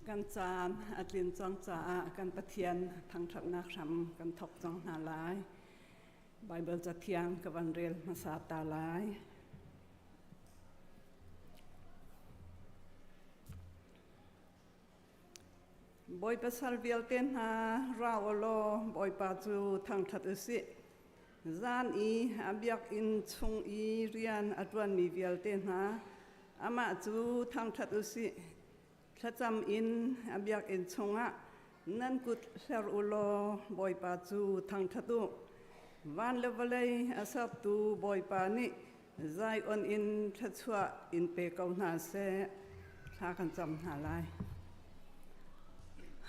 Kan caan a tlin cang caah kan Pathian thangṭhatnak hram kan thawk cang hna lai. Baibal Cathiang ka van rel hmasa ta lai. Bawipa sal vialte hna ra u law Bawipa cu thangṭhat u sih. Zan i a biakinn chung i rian a ṭuanmi vialte hna, amah cu thangṭhat u sih. Thlacam in a biakinn chungah nan kut hler u law Bawipa cu thangṭhat u. Van le vawlei a sertu Bawipa nih Zion in thluachuah in pe ko hna seh. Thla kan cam hna lai.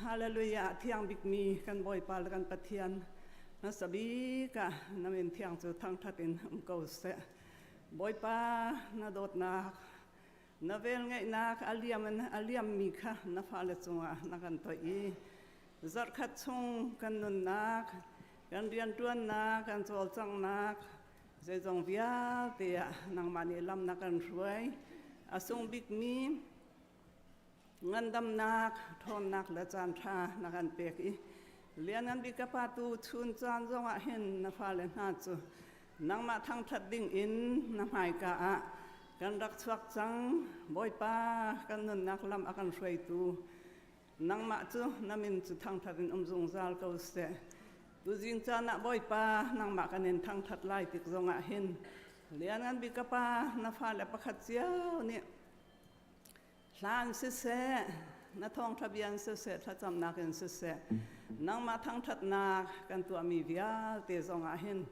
Hallelujah! Thiang bikmi kan Bawipa le kan Pathian, hmasa bik ah na min thiang cu thangṭhat in um ko seh. Bawipa, na dawtnak, na velngeihnak a liam in a liammi kha na fale cungah na kan toih i zarhkhat chung kan nunnak, kan rianṭuannak, kan cawlcanghnak, Zeizong vialte ah nangmah nih lam na kan hruai. A sung bikmi ngandamnak, ṭhawnnak le caanṭha na kan pek i lianngan bik ka pa tu chun caan zongah hin na fale hna cu nangmah thangṭhat ding in na hmaika ah kan rak chuak cang. Bawipa, kan nunnak lam a kan hruaitu Nangmah cu na min cu thangṭhat in um zungzal ko seh. Tuzing caan ah Bawipa, nangmah kan in thangṭhat lai tik zongah hin Lianngan bik ka Pa, na fale pakhat cio nih hlan siseh, na thawngṭha bia in siseh, thlacamnak in siseh, nangmah thangṭhatnak kan tuahmi vialte zongah hin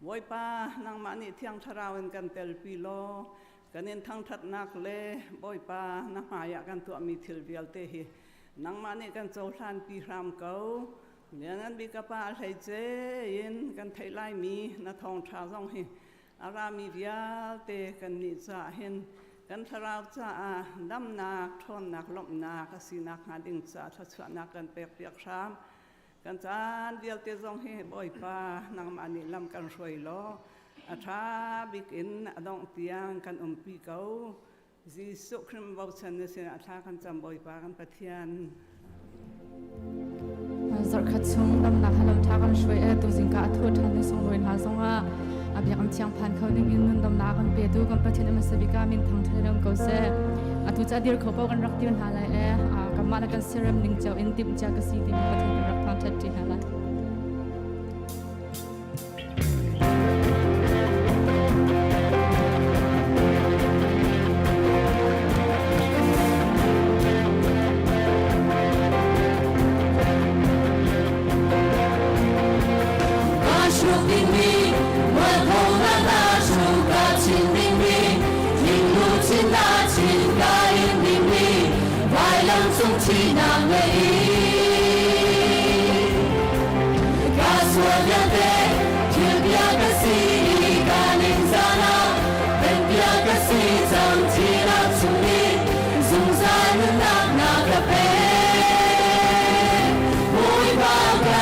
Bawipa, nangmah nih Thiang Thlarau in kan telpi law Kan in thangṭhatnak le Bawipa na hmaiah kan tuahmi thil vialte hi nangmah nih kan cohlanpi hram ko. Lianngan bik ka Pa, a hleice in kan theih laimi na thawngṭha zong hi a rami vialte kannih caah hin kan thlarau caah damnak, ṭhawnnak, lawmhnak a si nakhnga ding caah thluachuahnak kan pekpiak hram. Kan caan vialte zong hi Bawipa nangmah nih lam kan hruai law a ṭha bik in a dongh tiang kan umpi ko. Jesuh Khrih bochan na sinah thla kan cam Bawipa kan Pathian. Zarhkhat chung damnak halam ṭha kan hruai e tu zingka a thu ṭhan ni sunglawi hna zongah a biakam thiang phan kho ding in nun damnak kan petu kan Pathian a sabika min thang ṭhan ko seh. Atu ca dir kho po kan rak dir hna lai e kanmah le kan siarem ning cio in timh cia ka si timi Pathian kan rak thangṭhat ṭi hna lai. Zungzal nunnak na ka pek Bawipa ka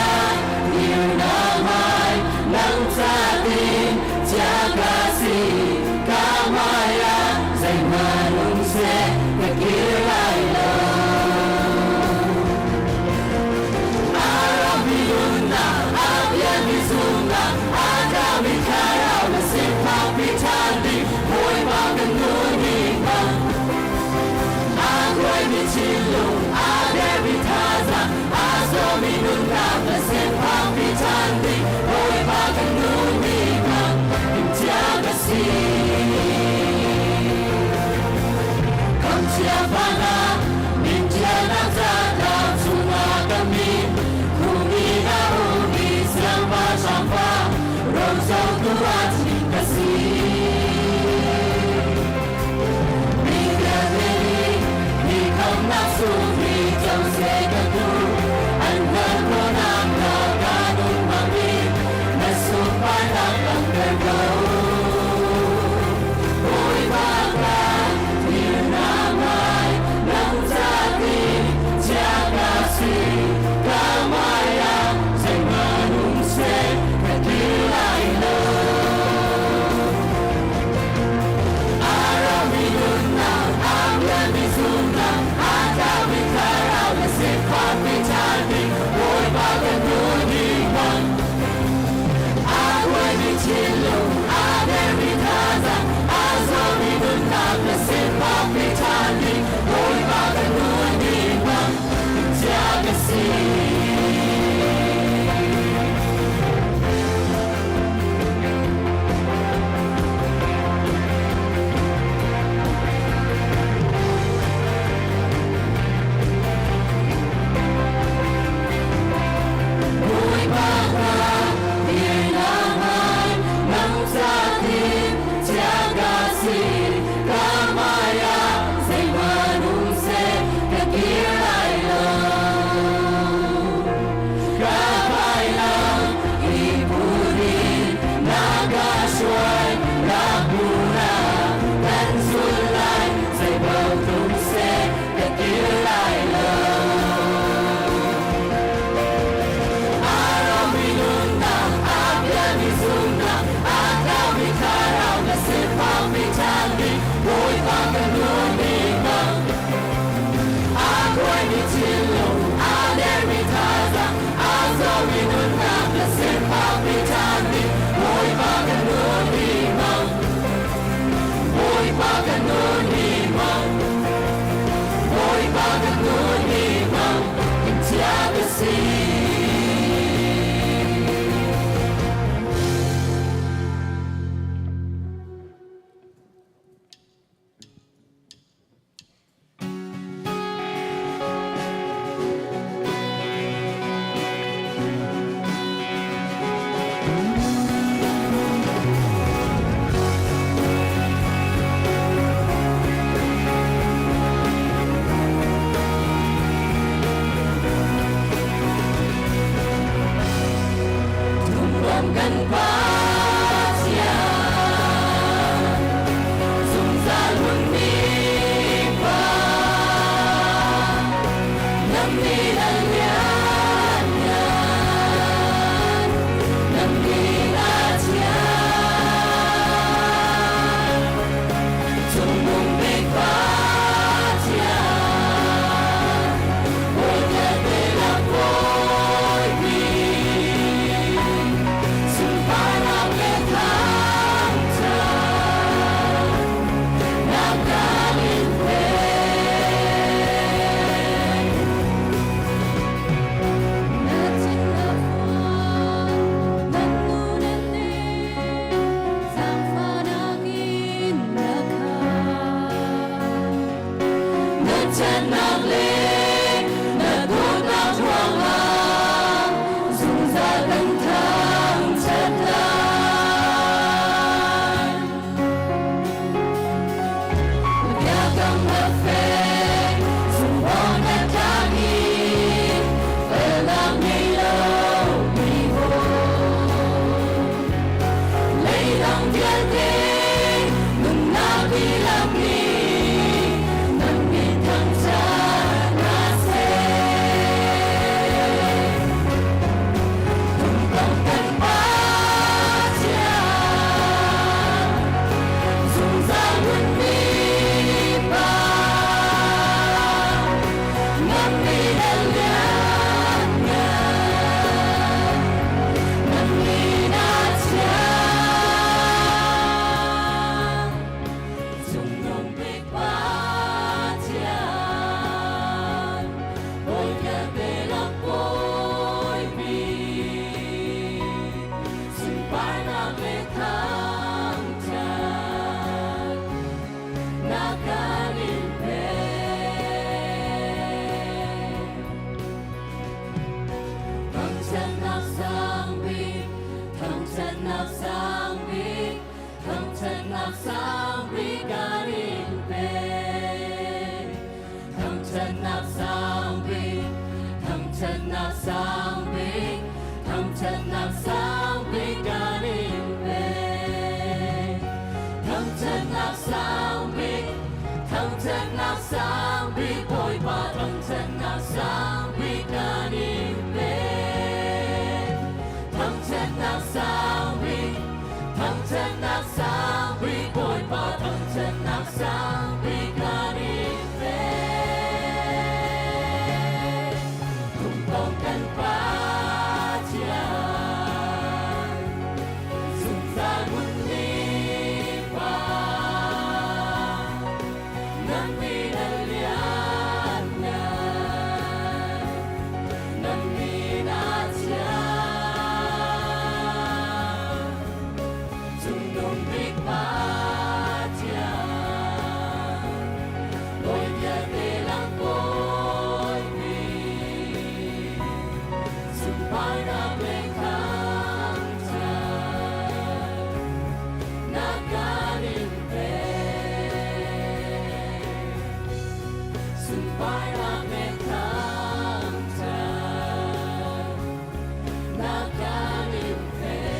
Thinlung a dermi thazaang a zawmi nunnak na sifakpi ṭhan ding Bawipa kan nun ni bang timhcia ka si. Sunparnak le thangṭhat nak kan in pek.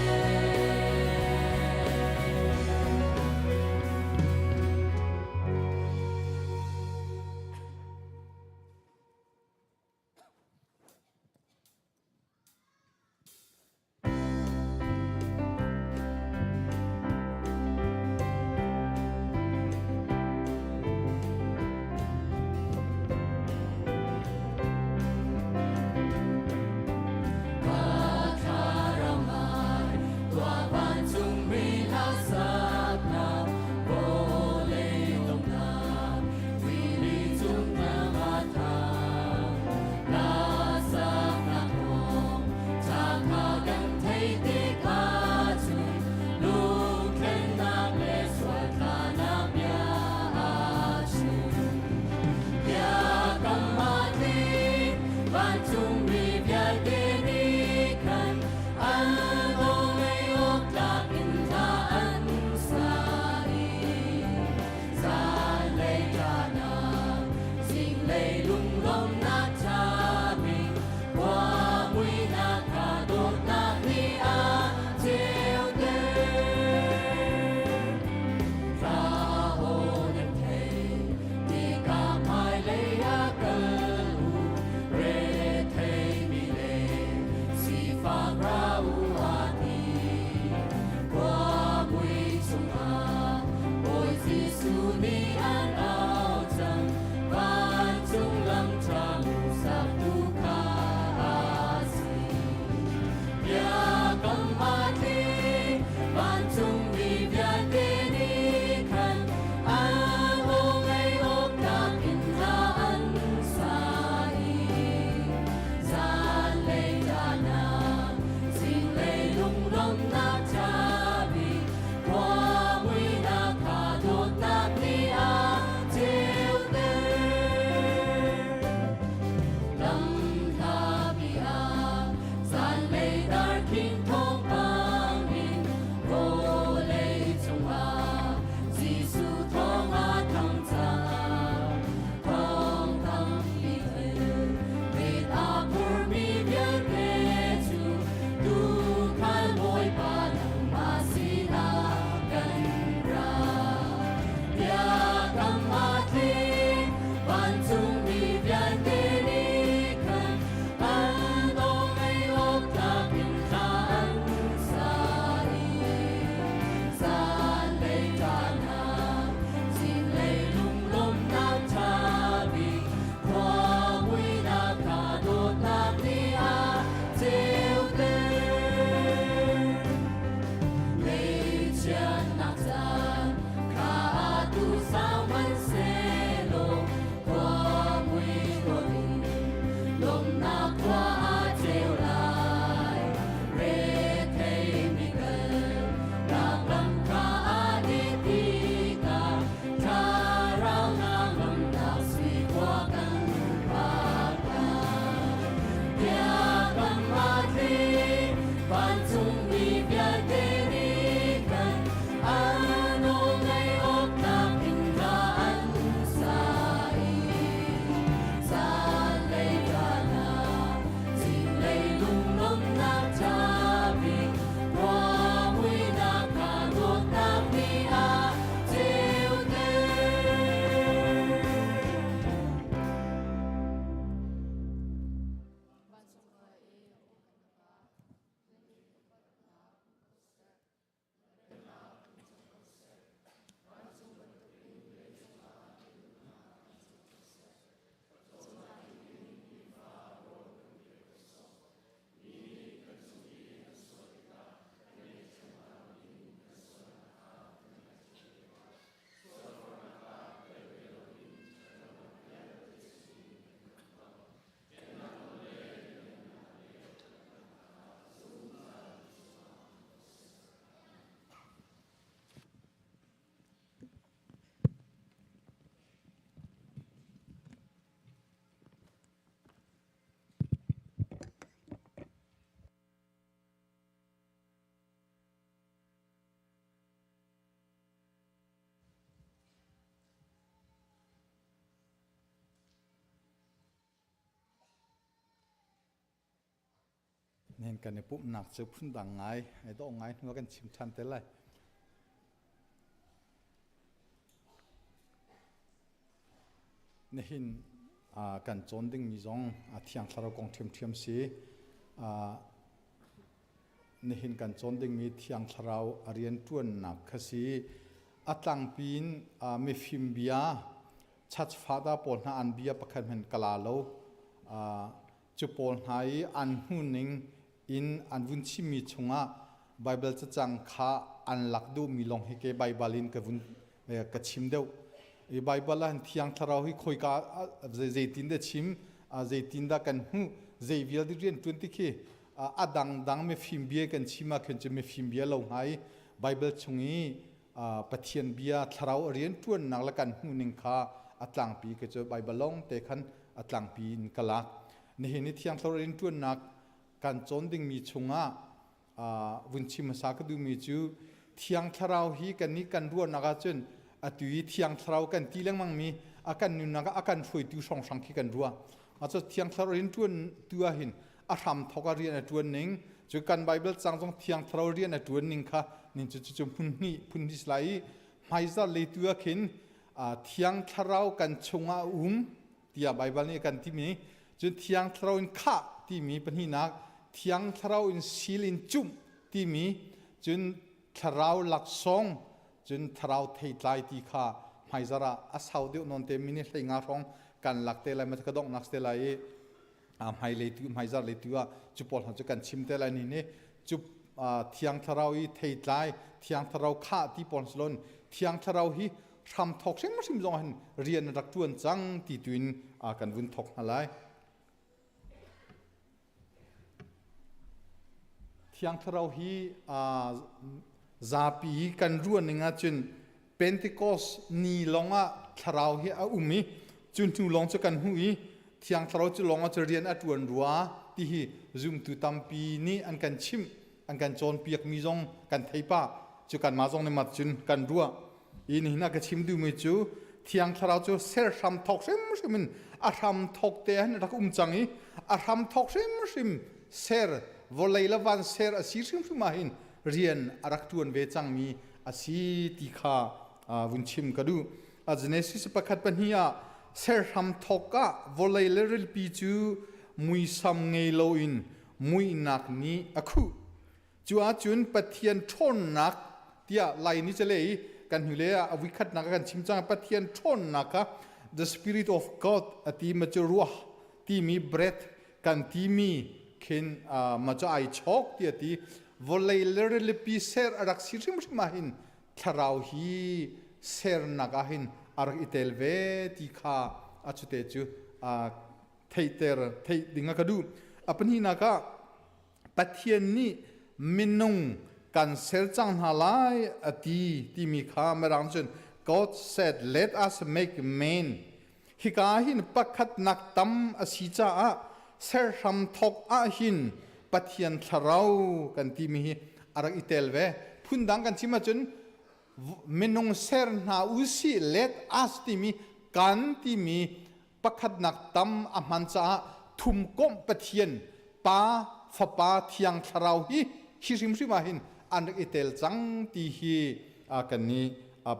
Nihin kan i pumhnak cu phundang ngai, ai dawh ngai hnu ah kan chim ṭhan te lai. Nihin kan cawn dingmi zong Thiang Thlarau kong ṭhiamṭhiam si. Nihin kan cawn dingmi Thiang Thlarau a rianṭuannak kha si. A tlangpi in mifim bia, church father pawl hna an bia pakhat hmanh ka la lo. Cu pawl hna i an hmuhning in an vun chimmi chungah Baibal cacang kha an lak duhmi lawng hi ke Baibal in ka vun ka chim deuh. I Baibal ah hin Thiang Thlarau hi khoika zeitin dah chim, zeitin dah kan hmuh, zei vialte rian ṭuan ti khi a dangdang mifim bia kan chim ah khin cu mifim bia lo hnga i Baibal chung i Pathian bia thlarau a rian ṭuannak le kan hmuhning kha a tlangpi ke cu Baibal lawng te khan a tlangpi in ka lak. Nihin i Thiang Thlarau rian ṭuannak kan cawn dingmi chungah vun chim hmasa ka duhmi cu Thiang Thlarau hi kannih kan ruahnak ahcun atu i Thiang Thlarau kan ti lengmangmi a kan nunnak ah a kan hruaitu hrawnghrang khi kan ruah. Macu Thiang Thlarau rian ṭuan tu ahhin a hram thawk ah rian a ṭuan ning cu kan Bible cang zong Thiang Thlarau rian a ṭuan ning kha nin cu cu phun hnih phun hnih lai i hmaizarh lei tu ah khin Thiang Thlarau kan chungah a um tiah Bible nih a kan timi cun Thiang Thlarau in khah timi pahnihnak Thiang Thlarau in sil in cumh timi cun Thlarau laksawng cun Thlarau theitlai ti kha hmaizarh ah a sau deuh nawn te minute 15 hrawng kan lak te lai ma ka donghnak te lai i hmailei tu hmaizarh lei tu ah cu pawl hna cu kan chim te lai ni ni cu Thiang Thlarau i theitlai Thiang Thlarau khah ti pawl silon Thiang Thlarau hi hram thok hrimhrim zong hin rian rak tuan cang ti tuin kan vun thok hna lai. Thiang Thlarau hi zapi kan ruah ning ahcun Pentecost ni lawngah Thlarau hi a um i cu hnu lawng cu kan hmuh i Thiang Thlarau cu lawng ah cu rian a ṭuan rua ti hi zumtu tampi nih an kan chimh an kan cawnpiakmi zong kan thei pah cu kanmah zong nih mat cun kan ruah i nihin ah ka chim duhmi cu Thiang Thlarau cu ser hram thawk hrimhrim in a hram thawk te hin rak um cang i a hram thawk hrimhrim ser vawlei le van ser a si hrimhrim ah hin rian a rak ṭuan ve cangmi a si ti kha vun chim ka duh. Genesis pakhat pahnih ah ser hram thawk ah vawlei le rilpi cu muisam ngei loin muihnak nih a khuh. Cu ahcun Pathian ṭhawnnak tiah Lai nih cale i kan hnulei ah a vuikhatnak ah kan chim cang Pathian ṭhawnnak kha the spirit of God a ti ma cu ruah timi breath kan timi khin ma cu ai chawk ti a ti vawlei le rilipi ser a rak si hrimhrim ah hin thlarau hi sernak ah hin a rak i tel ve ti kha a chute cu theihter theih ding a ka duh. A pahnihnak ah Pathian nih minung kan ser cang hna lai a ti timi kha Mirang cun God said let us make man. Hika hin pakhat nak tam a si caah serhram thawk ah hin Pathian thlarau kan timi hi a rak i tel ve. Phundang kan chim ahcun minung ser hna usih let us timi kan timi pakhatnak tam a hman caah thumkomh Pathian Pa Fapa Thiang Thlarau hi hi hrimhrim ah hin an rak i tel cang ti hi kan nih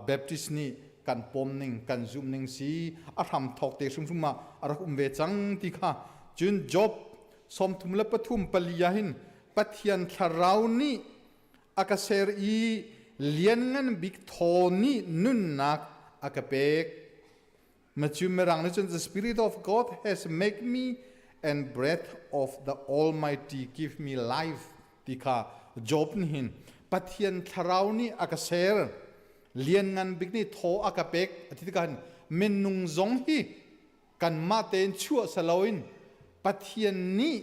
Baptist nih kan pom ning kan zumh ning si a hram thawk te hrimhrim ah a rak um ve cang ti kha cun Job 33 4 ah hin Pathian Thlarau nih a ka ser i lianngan bik thaw nih nunnak a ka pek. Matthew Mirang nih cun the spirit of God has made me and breath of the Almighty give me life ti kha Job nih hin Pathian thlarau nih a ka ser lianngan bik nih thaw a ka pek a ti tikah hin minung zong hi kanmah tein chuah saloin Pathian nih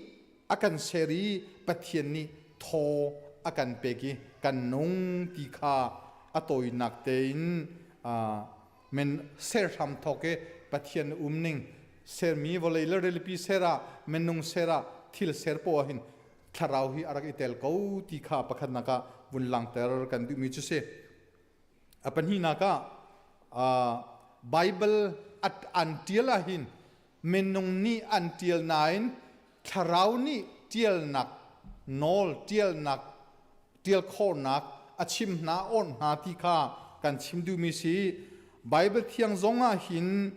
a kan ser i Pathian nih thaw a kan pek i kan nung ti kha a tawinak tein men ser hram thawk i Pathian um ning sermi vawlei le rilipi ser ah minung ser ah thil ser poah hin thlarau hi a rak i tel ko ti kha pakhatnak ah vun langter kan duhmi cu si. A pahnihnak ah Bible an tial ah hin minung nih an tial nain thlarau nih tialnak nawl ṭialnak ṭial khawhnak a chim hna awnh hna ti kha kan chim duhmi si. Baibal thiang zong ah hin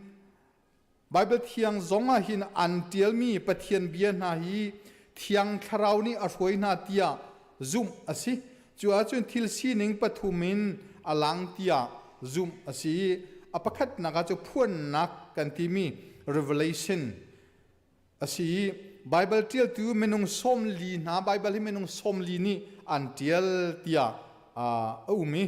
Baibal thiang zong ah hin an ṭialmi Pathian bia hna hi Thiang Thlarau nih a hruai hna tiah zumh a si. Cu ahcun thil sining pathum in a lang tiah zumh a si. A pakhatnak ah cu phuannak kan timi revelation a si i Baibal ṭialtu minung 40 hna Baibal hi minung 40 nih an ṭial tiah a um i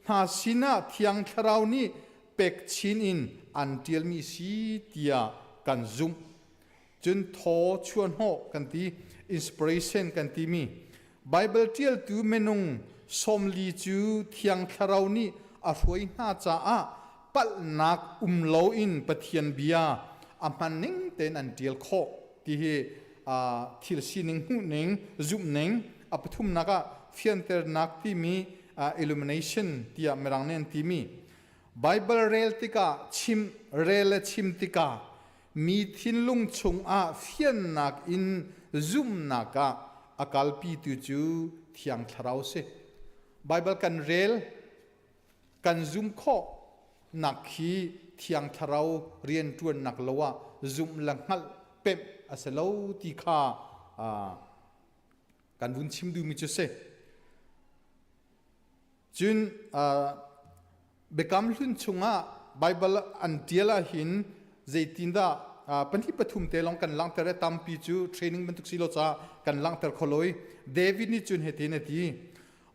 hna sinah Thiang Thlarau nih pek chin in an ṭialmi si tiah kan zumh. Cun thaw chuahhnawh kan ti, inspiration kan timi Baibal ṭialtu minung 40 cu Thiang Thlarau nih a hruai hna caah palhnak um loin Pathian bia a hman ning tein an ṭial khawh ti hi thil sining hmuhning zumhning a pathumnak ah fianternak timi illumination tiah mirang nih an timi Baibal rel tikah chim rel le chim tikah mi thinlung chungah fiannak in zumhnak ah a kalpitu cu Thiang Thlarau si. Baibal kan rel kan zum khawh nak hi Thiang Thlarau rianṭuannak lo ah zumh le hngalh pemh a si lo ti kha kan vun chim duhmi cu si. Cun Biakam Hlun chungah Baibal an ṭial ahhin zeitindah pahnih pathum te lawng kan langhter i tampi cu training bantuk si lo caah kan langhter kho lo i David nih cun hitin a ti,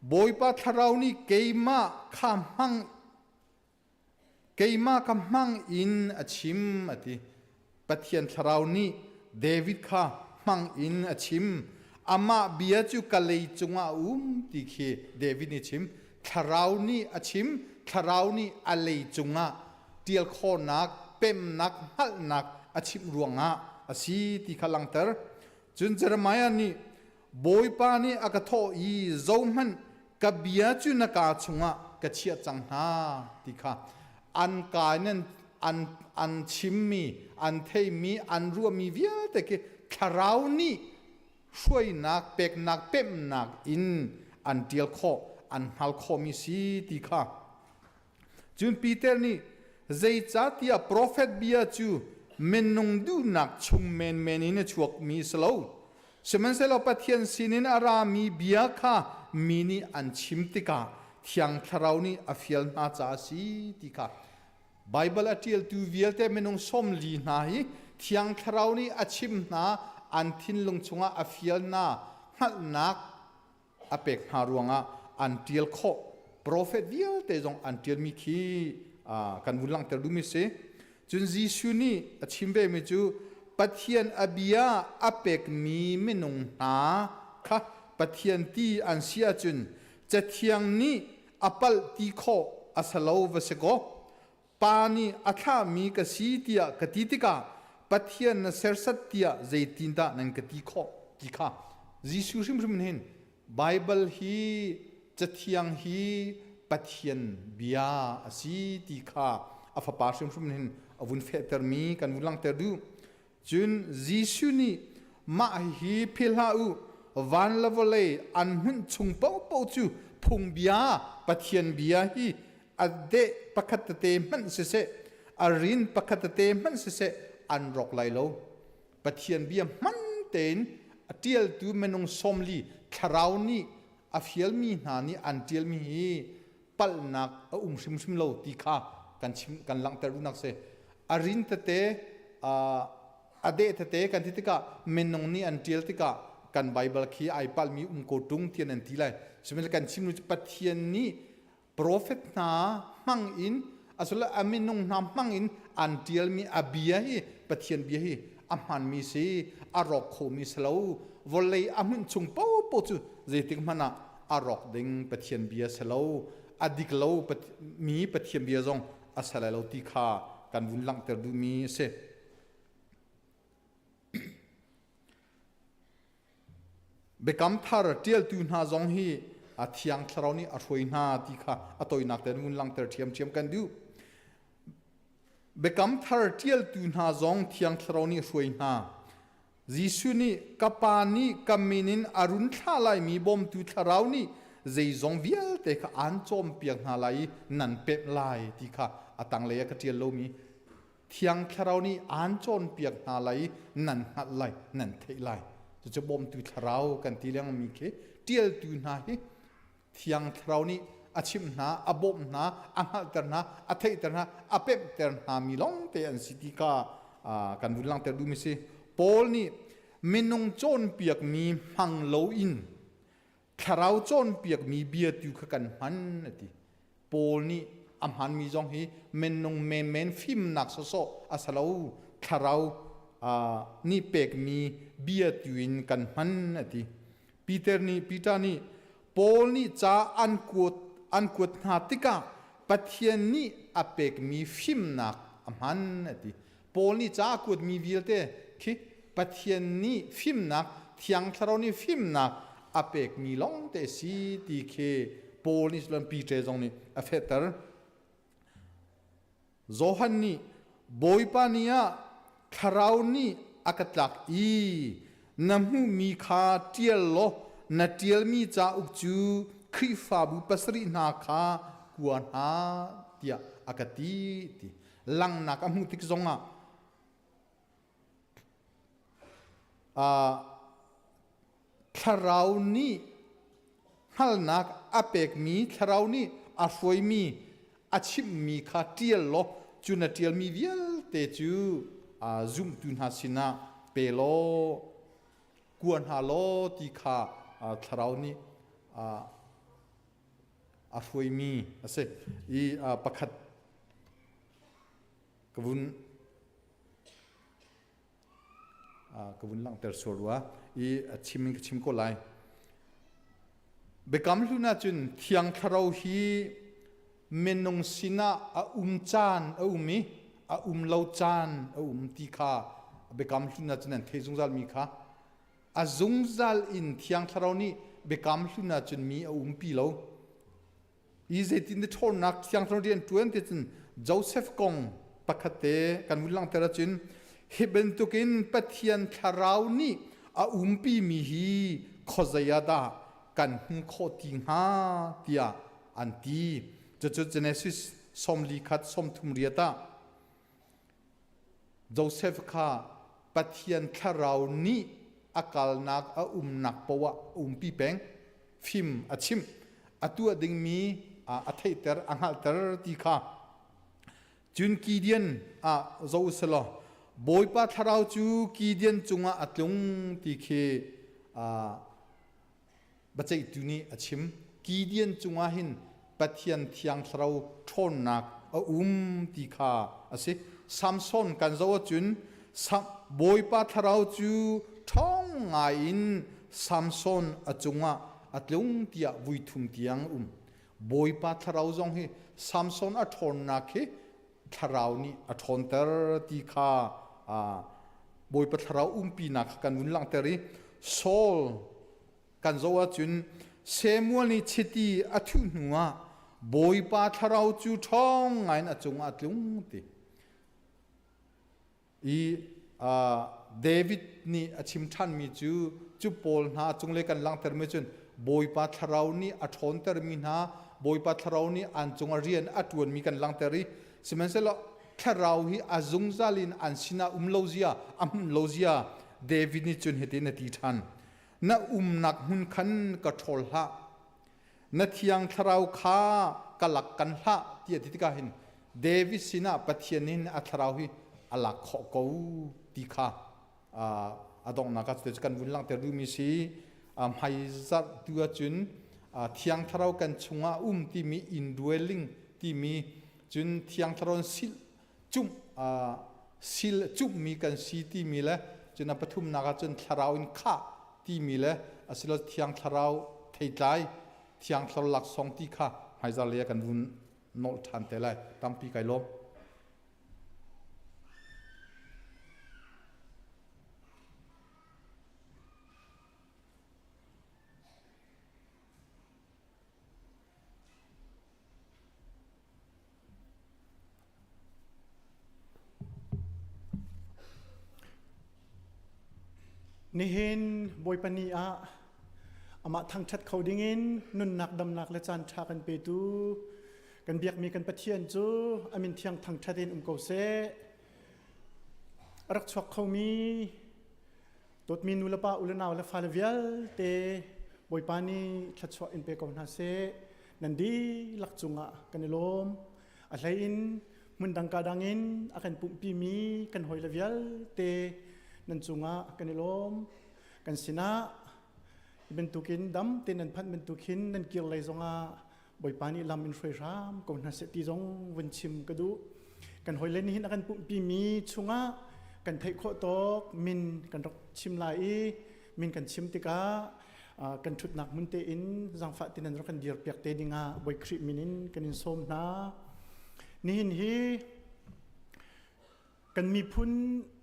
Bawipa thlarau nih keimah kha hmang keimah kha hmang in a chim a ti. Pathian thlarau nih David kha hmang in a chim. Amah bia cu ka lei cungah a um ti khi David nih chim. Thlarau nih a chim. Thlarau nih a lei cungah ṭial khawhnak, pemnak, hngalhnak a chimh ruangah a si ti kha langhter. Cun Jeremiah nih Bawipa nih a ka thawh i zohhmanh ka bia cu na kaa chungah ka chiah cang hna ti kha an kaa in an chimmi an theimi an ruahmi vialte khi thlarau nih hruainak peknak pemhnak in an ṭial khawh an hngal khawhmi si ti kha. Cun Peter nih zeicahtiah profet bia cu minung duhnak chung menmen in a chuakmi a si lo. Sihmanhsehlaw Pathian sinin a rami bia kha mi nih an chim tikah Thiang Thlarau nih a fial hna caah a si ti kha Baibal a ṭialtu vialte minung 40 hna hi Thiang Thlarau nih a chim hna, an thinlung chungah a fial hna, hngalhnak a pek hna ruangah an ṭial khawh. Profet vialte zong an ṭialmi khi kan vun langhter duhmi si. Cun Jesuh nih a chim vemi cu Pathian a bia a pekmi minung hna kha Pathian ti an si ahcun Cathiang nih a palh ti khawh a si lo va si kaw Pa nih a thlahmi ka si tiah ka ti tikah Pathian na serhsat tiah zeitindah nan ka ti khawh ti kha Jesuh hrimhrim hin Baibal hi Cathiang hi Pathian bia a si ti kha a fapa hrimhrim hin a vun fehtermi kan vun langhter duh. Cun Jesuh nih mah hihi philh hlah u, van le vawlei an hmunh chung paohpaoh cu phungbia Pathian bia hi a deh pakhat tete hmanh siseh, a rin pakhat tete hmanh siseh an rawk lai lo. Pathian bia hman tein a ṭialtu minung 40 thlarau nih a fialmi hna nih an ṭialmi hi palhnak a um hrimhrim lo ti kha kan chim kan langhter duhnak si. A rin tete a deh tete kan ti tikah minung nih an ṭial tikah kan Baibal khi ai palhmi um ko ṭung tian an ti lai. Sihmanhsehlaw kan chim cu Pathian nih Profet hna hmang in asula a minung hna hmang in an ṭialmi a bia hi Pathian bia hi a hmanmi si a rawk khomi si lo. Vawlei a hmunh chung paohpaoh cu zeitik hmanh ah a rawk ding Pathian bia si lo. A dik lo mi Pathian bia zong a si lai lo ti kha kan vun langhter duhmi a si. Biakam Thar ṭialtu hna zong hi a Thiang Thlarau nih a hruai hna ti kha a tawinak tein vun langhter ṭhiamṭhiam kan duh. Biakam Thar ṭialtu hna zong Thiang Thlarau nih a hruai hna. Jesuh nih ka Pa nih ka min in a run thlah laimi bawmtu thlarau nih zeizong vialte kha aan cawnpiak hna lai i nan pemh lai ti kha a tanglei ah ka ṭial lomi Thiang Thlarau nih aan cawnpiak hna lai i nan hngalh lai, nan theih lai. Cucu bawmtu thlarau kan ti lengmangmi khi ṭialtu hna hi Thiang Thlarau nih a chimh hna, a bawmh hna, a hngalhter hna, a theihter hna, a pemhter hna mi lawngte an si ti kha kan vun langhter duhmi si. Paul nih minung cawnpiakmi hmang loin thlarau cawnpiakmi bia tu kha kan hman a ti. Paul nih a hmanmi zong hi minung menmen fimnak sawsawh a si lo, thlarau nih pekmi bia tu in kan hman a ti. Peter nih Peter nih Paul nih ca an kuat an kuat hna tikah Pathian nih a pekmi fimnak a hman a ti. Paul nih ca a kuatmi vialte khi Pathian nih fimnak Thiang Thlarau nih fimnak a pekmi lawngte si ti khi Paul nih cun Peter zong nih a fehter. Johan nih Bawipa ni ah Thlarau nih a ka tlak i na hmuhmi kha ṭial law na ṭialmi cauk cu Khrihfabu pasarih hna kha kua hna tiah a ka ti ti langhnak a hmuh tik zongah Thlarau nih hngalhnak a pekmi, Thlarau nih a hruaimi, a chimhmi kha ṭial law cu na ṭialmi vialte cu zumtu hna sinah pe law kua hna law ti kha Thlarau nih a hruaimi a si. I pakhat ka vun ka vun langhter sual rua i a chim in ka chim ko lai. Biakam hlun ahcun Thiang Thlarau hi minung sinah a um caan a um i a um lo caan a um ti kha biakam hlun ahcun an theih zungzal mi kha a zungzal in Thiang Thlarau nih biakam hlun ahcun mi a umpi lo. I zeitin dah ṭhawnnak Thiang Thlarau rian ṭuan ti cun Joseph kong pakhat te kan vun langhter ahcun hi bantukin Pathian Thlarau nih a umpimi hi khuazei ah dah kan hmuh khawh ti hnga tiah an ti. Cucu Genesis 41 38 ah Joseph kha Pathian thlarau nih a kalnak a umnak poah a umpi peng. Fim a chimh, a tuah dingmi a theihter, a hngalhter ti kha. Cun Gideon ah zoh u selaw Bawipa thlarau cu Gideon cungah a tlung ti khi Biaceihtu nih a chim. Gideon cungah hin Pathian thiang thlarau ṭhawnnak a um ti kha a si. Samson kan zoh ahcun Bawipa thlarau cu ṭhawng ngai in Samson a cungah a tlung tiah vui thum tiang um. Bawipa thlarau zong hi Samson a ṭhawnnak hi thlarau nih a ṭhawnter ti kha Bawipa thlarau umpinak kha kan vun langhter i Saul kan zoh ahcun Samuel nih chiti a thuh hnuah Bawipa thlarau cu ṭhawng ngaiin a cungah a tlung ti. I David nih a chim ṭhanmi cu cu pawl hna cunglei kan langhtermi cun Bawipa thlarau nih a ṭhawntermi hna Bawipa thlarau nih an cungah rian a ṭuanmi kan langhter i sihmanhsehlaw thlarau hi a zungzal in an sinah um lo zia a hmun lo zia David nih cun hitin a ti ṭhan na umnak hmun khan ka ṭhawl hlah na thiang thlarau kha ka lak kan hlah ti a ti tikah hin David sinah Pathian in a thlarau hi a lak khawh ko ti kha a donghnak ah cuti kan vun langhter duhmi si hmaizarh tu ahcun thiang thlarau kan chungah um timi indwelling timi cun thiang thlarau sil cumh sil cumhmi kan si timi le cun a pathumnak ah cun thlarau in khah timi le asilo thiang thlarau theitlai thiang thlarau laksawng ti kha hmaizar lei ah kan vun nolh ṭhan te lai tampi kai lawm. Nihin Bawipa ni ah amah thangṭhat kho dingin nunnak damnak le caan ṭha kan petu kan biakmi kan Pathian cu a min thiang thangṭhat in um ko seh. A rak chuak khomi dawtmi nu le pa u le nau le fale vialte Bawipa nih thluachuah in pe ko hna seh. Nan dihlak cungah kan i lawm. A hlei in hmundang ka dang in a kan pumhpimi kan hawile vialte nan cungah kan i lawm. Kan sinah hi bantukin dam tein nan phanh bantukin nan kir lei zongah Bawipa nih lam in hruai hram ko hna seh ti zong vun chim ka duh. Kan hawile nih hin a kan pumhpimi chungah kan theih khawh tawk min kan rak chim lai i min kan chim tikah kan ṭhutnak hmun tein zaangfah tin nan rak kan dirpiak te dingah Bawi Khrih min in kan in sawm hna. Nihin hi kan miphun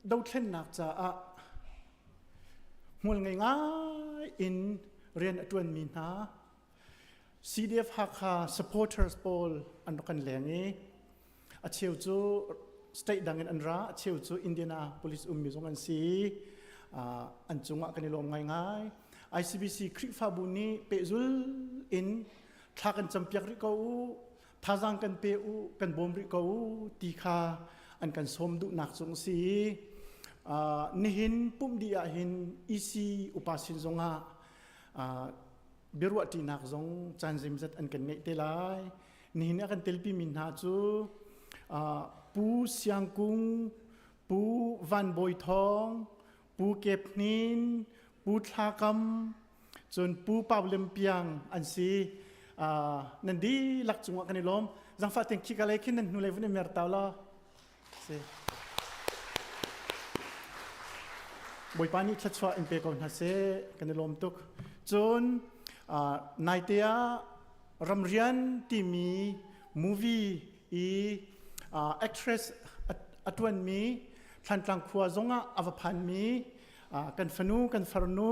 dothlennak caah hmual ngei ngai in rian a ṭuanmi hna CDF Hakha supporters pawl an rak kan leng i a cheu cu state dang in an ra a cheu cu Indianapolis ummi zong an si an cungah kan i lawm ngaingai ICBC Khrihfabu nih pehzul in thla kan campiak rih ko u thazaang kan pe u kan bawm rih ko u ti kha an kan sawm duhnak zong si nihin pumh dih ah hin EC upa sin zongah biaruahṭinak zong caan zeimzat an kan ngeih te lai Nihin a kan telpimi hna cu Pu Siang Kung, Pu Van Bawi Thawng, Pu Kep Hnin, Pu Thla Kam, cun Pu Pau Lem Piang an si. Nan dihlak cungah kan i lawm. Zangfah ten khi ka lei khin nan hnulei vun i mer tau law. Si. Bawipa nih thluachuah in pe ko hna seh kan i lawm tuk. Cun naite ah ramrian timi movie i actress a ṭuanmi Thlantlang khua zongah a va phanmi kan fanu kan farnu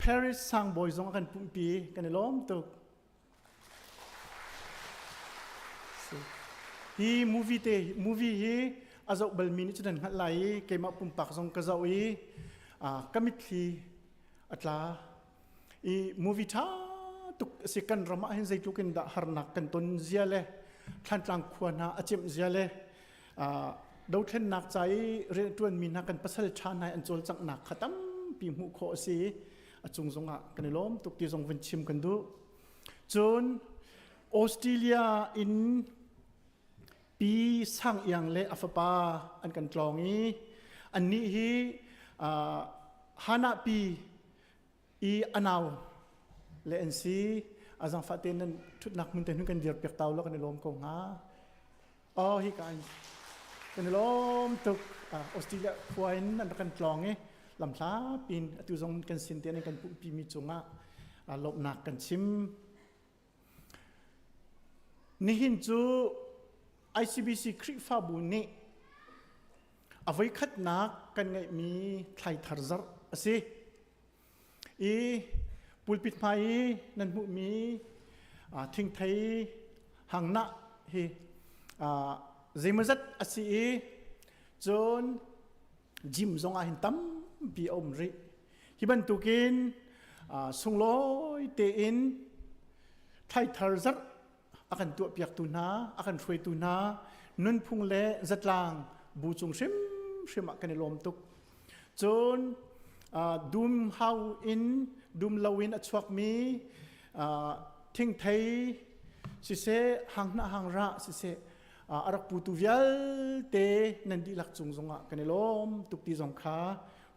Paris sangbawi zong a kan pumhpi kan i lawm tuk. Hi movie te movie hi a zoh balmi nih cun an hngalh lai i keimah pumpak zong ka zoh i ka mitthli a tla i movie ṭha tuk a si kan ram ah hin zeitluk in dah harnak kan ton zia le Thlantlang khua hna a cemh zia le dothlennak ca i rianṭuanmi hna kan pasal ṭha hna an cawlcanghnak kha tampi hmuh khawh a si a cung zongah kan i lawm tuk ti zong vun chim kan duh. Cun Australia in Pi Sang Iang le a fapa an kan tlawng i annih hi Hana pi i a nau le an si. A zangfah tein nan ṭhutnak hmun te hun kan dir piak tau lo kan i lawm ko hnga. Oh hi ka kan i lawm tuk. Australia khua in an rak kan tlawng i lamhla pin atu zong kan sin te an kan pumhpi mi cungah lawmhnak kan chim. Nihin cu ICBC Khrihfabu nih a voikhatnak kan ngeihmi thlaithar zarh a si. I pulpit hmai i nan hmuhmi thingthei hangnah hi zeimawzat a si i cun gym zong ah hin tampi a um rih. Hi bantukin sunglawi tein thlaithar zarh a kan tuahpiaktu hna, a kan hruaitu hna nunphung le zatlang bu cung hrimhrim ah kan i lawm tuk. Cun dum hau in dum lo in a chuakmi thingthei siseh hanghnah hangrah siseh a rak putu vialte nan dihlak cung zongah kan i lawm tuk ti zong kha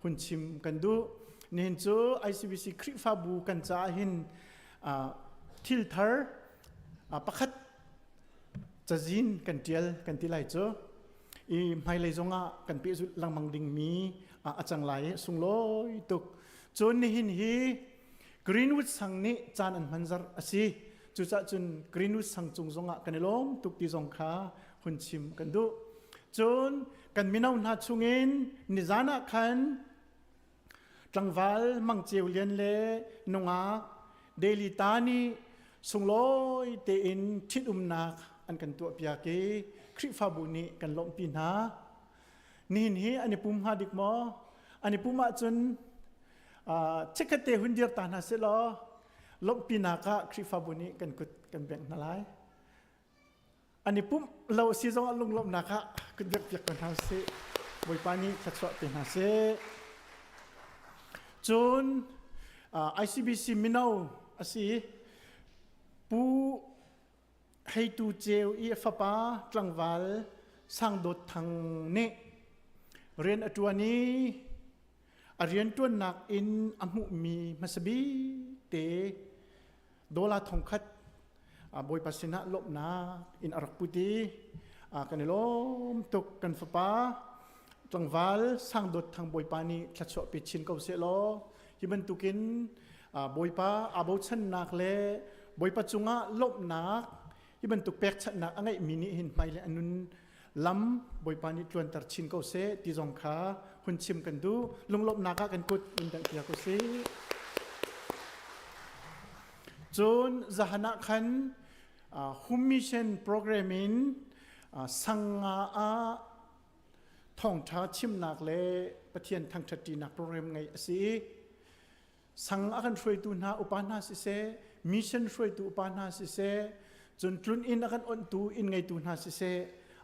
hun chim kan duh. Nihin cu ICBC Khrihfabu kan caah hin thil thar pakhat cazin kan ṭial kan ti lai cu i hmailei zongah kan pehzulh lengmang dingmi a cang lai i sunglawi tuk. Cun nihin hi Greenwood sang nih caan an hman zarh a si. Cucaah cun Greenwood sang cung zongah kan i lawm tuk ti zong kha hun chim kan duh. Cun kan mino hna chungin nizan ah khan tlangval Mang Ceu Lian le nungak Daily Ta nih sunglawi tein ṭhitumnak an kan tuahpiak i Khrihfabu nih kan lawmhpi hna. Nihin hi an i pum hnga dik maw? An i pum ahcun chikkhat te hun dir ta hna seh law lawmhpinak ah Khrihfabu nih kan kut kan bengh hna lai. An i pumh lo si zong ah lunglawmhnak ah kut bengh piak ko hna usih. Bawipa nih thluachuah pe hna seh. Cun ICBC mino a si Pu Heitu Ceu i a fapa tlangval Sang Dawt Thang nih rian a ṭuan i a rianṭuannak in a hmuhmi hmasa bik te dollar thongkhat Bawipa sinah lawmhnak in a rak put i kan i lawm tuk. Kan fapa tlangval Sang Dawt Thang Bawipa nih thluachuah pe chin ko seh law hi bantukin Bawipa aa bochannak le Bawipa cungah lawmhnak hi bantuk pekchanhnak a ngeihmi nih hin hmailei a nun lam Bawipa nih tluanter chin ko seh ti zong kha hun chim kan duh. Lunglawmhnak ah kan kut in dangh piak usih. Cun zahan ah khan Home Mission program in sanga ah thawngṭha chimnak le Pathian thangṭhatṭinak program ngeih a si i sang a kan hruaitu hna upa hna siseh, mission hruaitu upa hna siseh, cun tlun inn a kan onhtu inn ngeitu hna siseh,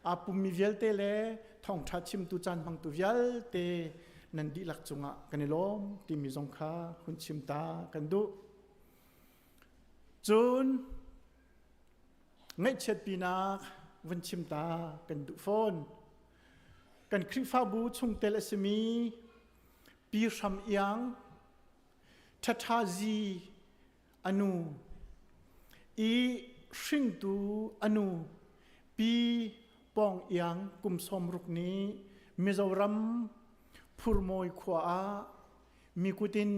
aa pummi vialte le thawngṭha chimtu caan hmangtu vialte nan dihlak cungah kan i lawm timi zong kha hun chim ta kan duh. Cun ngaihchiatpinak vun chim ta kan duh fawn. Kan Khrihfabu chungtel a simi Pi Hram Iang, Ṭhaṭha Zi a nu, i hringtu a nu Pi Pawng Iang kum 60 nih Mizoram Phurmawi khua ah mi kut in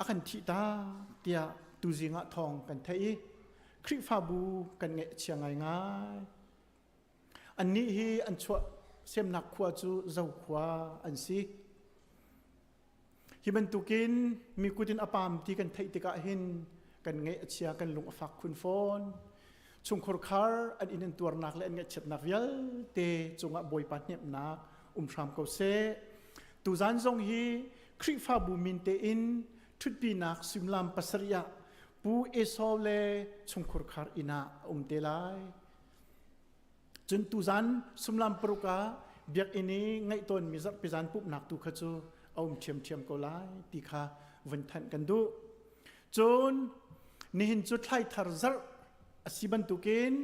a kan thih tak tiah tuzing ah thawng kan theih i Khrihfabu kan ngaih a chia ngaingai. Annih hi an chuah semnak khua cu Zokhua an si. Hi bantukin mi kut in a pam ti kan theih tikah hin kan ngaih a chia, kan lung a fak khun fawn. Chungkhur khar an inn an tuarnak le an ngaihchiatnak vialte cungah Bawipa hnemhnak um hram ko seh. Tuzan zong hi Khrihfabu min tein ṭhutpinak suimilam pasarih ah Pu Esau le chungkhur khar inn ah a um te lai. Cun tuzan sumlam paruk ah biakinn i ngaih tawnmi zarhpi zan pumhnak tu kha cu a um ṭhiamṭhiam ko lai ti kha vun thanh kan duh. Cun nihin cu thlaithar zarh a si bantukin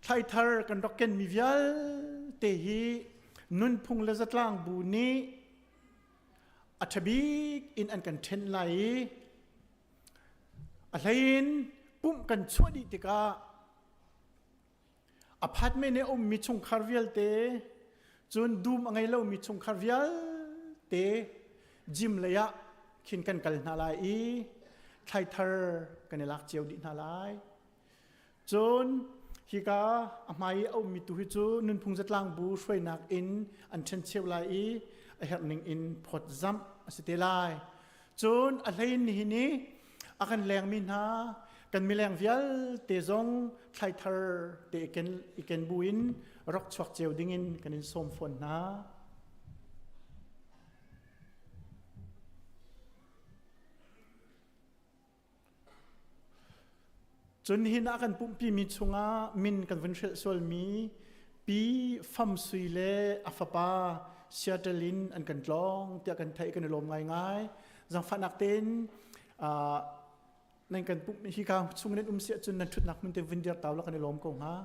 thlaithar kan rak kenmi vialte hi nunphung le zatlang bu nih a ṭhabik in an kan ṭhen lai i a hleiin pumh kan chuah dih tikah apartment i a ummi chungkhar vialte cun dum a ngei lomi chungkhar vialte gym lei ah khin kan kal hna lai i thlaithar kan i lak cio dih hna lai. Cun hika a hmai i a ummi tu hi cu nunphung zatlang bu hruainak in an ṭhencheu lai i a herh ning in phawtzamh a si te lai. Cun a hlein nihin i a kan lengmi hna kan mileng vialte zong thlaithar te i ken buin rak chuak cio dingin kan in sawm fawn hna. Cun hin a kan pumhpimi chungah min kan vun hrelh sualmi Pi Fam Sui le a fapa Seattle in an kan tlawng tiah kan theih kan i lawm ngaingai. Zangfahnak tein nan kan pumh hika chung nan um si ahcun nan ṭhutnak hmun te vun dir ta ulaw kan i lawm ko hnga.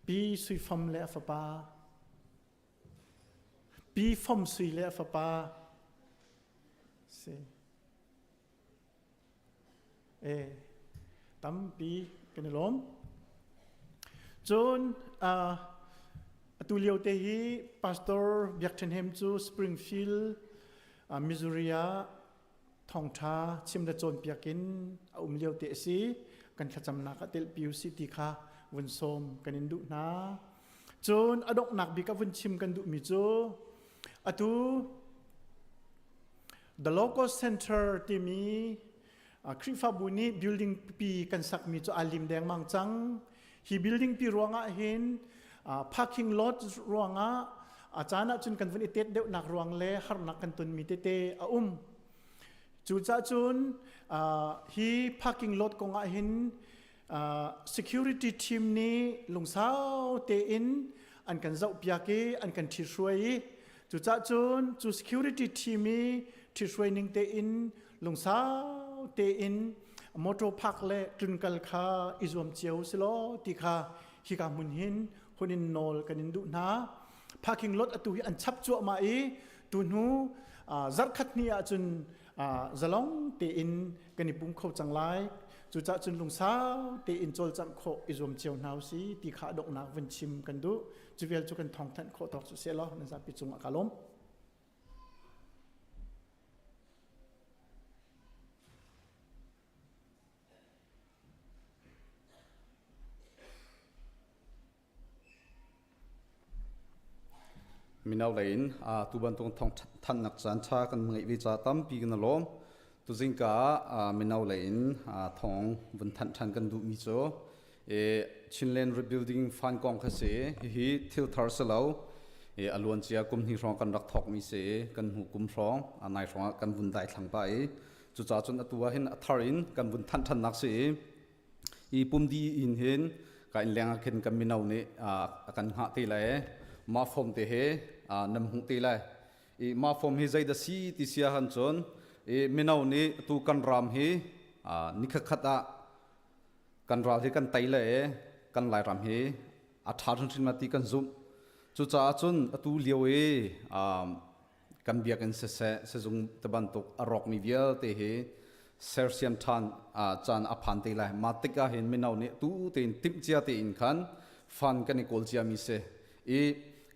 Pi Sui Fam le a fapa Pi Fam Sui le a fapa si. E tampi kan i lawm. Cun atu lio te hi Pastor Biak Ṭhen Hem cu Springfield, Missouri ah thawngṭha chim le cawnpiak in a um lio te a si. Kan thlacamnak ah telpi usih ti kha vun sawm kan in duh hna. Cun a donghnak bik ah vun chim kan duhmi cu atu The Local Center timi Khrihfabu nih building pi kan sakmi cu aa lim dengmang cang. Hi building pi ruangah hin Parking lot ruangah a caan ahcun kan vun i tet deuhnak ruang le harnak kan tonmi tete a um. Cucaah cun hi parking lot kong ah hin security team nih lungsau tein an kan zohpiak i an kan ṭhithruai i cucaah cun cu security team i ṭhithruai ning tein lungsau tein motor park le tlunkal kha i zuam cio si law ti kha hika hmun hin hun in nawl kan in duh hna. Parking lot atu hi an chap cuahmah i tu hnu zarhkhat hnih ahcun zalong tein kan i pum kho cang lai. Cucaah cun lungsau tein cawlcangh khawh i zuam cio hna usi ti kha donghnak vun chim kan duh. Cu vial cu kan thawngthanh khawh tawk cu seh law nan zapi cungah ka lawm. Mino lei in tu bantuk thawngthanhnak caan ṭha kan ngeih ve ca tampi kan i lawm. Tuzingka ah mino lei in thawng vun thanh ṭhan kan duhmi cu Chinland Rebuilding Fund kong kha si. Hihi thil thar si lo. A luancia kum hnih hrawng kan rak thawkmi si i kan hnu kum hrawng nai hrawng ah kan vun daithlang pah i cucaah cun atu ah hin a thar in kan vun thanh ṭhannak si i i pumdi in hin ka inn leng ah khin kan mino nih a kan hngah te lai mah form te he nan hmuh te lai i mah form hi zei dah si ti sia han cun i mino nih tu kan ram hi nikhat khat ah kan ral hi kan tei le kan lairam hi a ṭha hrimhrim ti kan zumh. Cucaah cun atu lio i kan biakinn siseh sizung te bantuk a rawkmi vialte hi sersiam ṭhan caan a phan te lai. Mah tik ah hin mino nih tu tein timhcia tein khan fund kan i kawl ciami si. I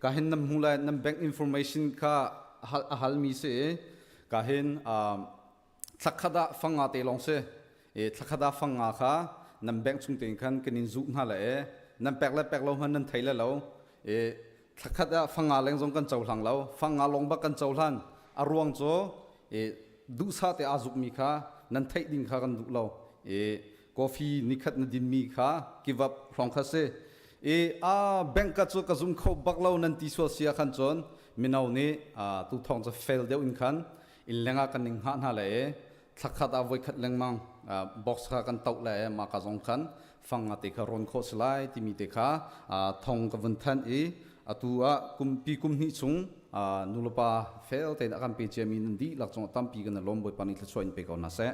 ka hin nan hmu lai, nan bank information kha a halmi si i ka hin thlakhat ah fanga te lawng si. I thlakhat ah fanga kha nan bank chung tein khan kan in zuh hna le e nan pek le pek lo hman nan thei le lo. I thlakhat ah fanga leng zong kan cohlang lo. Fanga lawng bak kan cohlan. A ruang cu i duhsah te aa zukmi kha nan theih ding kha kan duh lo. I coffee nikhat na dinmi kha give up hrawng kha si. I a bank ka cu ka zum kho bak lo nan ti sual sia khan cun mino nih tu thawng cu fail deuh in khan inn leng ah kan ning hngah hna le i thlakhat ah voikhat lengmang box kha kan toh le mah ka zong khan fang te kha rawn khawh si lai timi te kha thong ka vun thanh i atu ah kumpi kum hnih chung nulepa fel tein a kan pe ciami nan dihlak cung tampi kan lawm. Bawipa nih thluachuah in pe ko hna seh.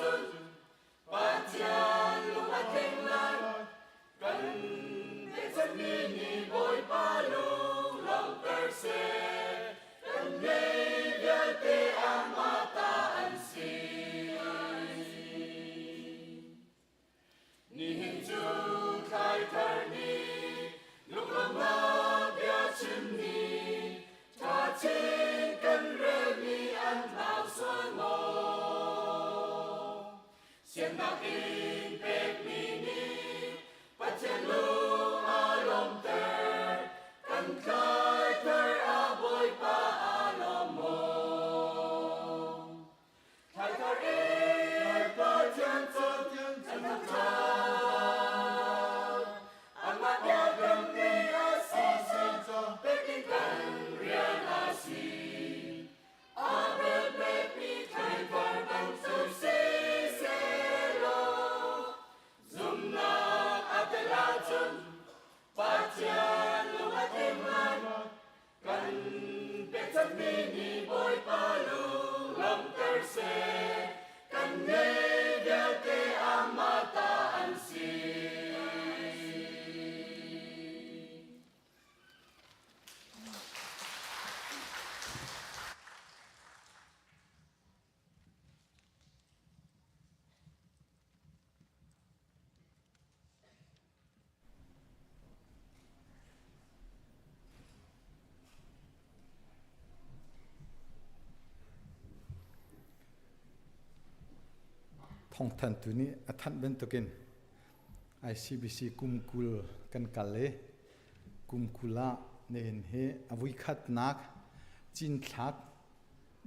ahcun Pathian lung a tling lai. Kan pekchanmi nih Bawipa lung lawmhter seh. Kan ngei vialte amah ta an si. Nihin cu thlaithar ni, lunglawmhnak bia chim ni, ṭha chin kan relmi an tlau sual maw? Siannak in pekmi nih Pathian lung a lawmhter, kan thlaithar ah Bawipa aa lawm maw? Thlaithar in Pathian cu kan thangṭhat. Amah biakammi a si pek in kan rian a si. Abel pekmi thlaithar bantuk si sehlaw, zumhnak a tel ahcun Pathian lung a tling lai. Kan pekchanhmi nih Bawipa lung lawmhter seh. Kan ngei vialte amah ta an si. Thawngthanhtu nih a thanh bantukin ICBC kum 20 kan kal i kum 20 ah nihin hi a vuikhatnak cinthlak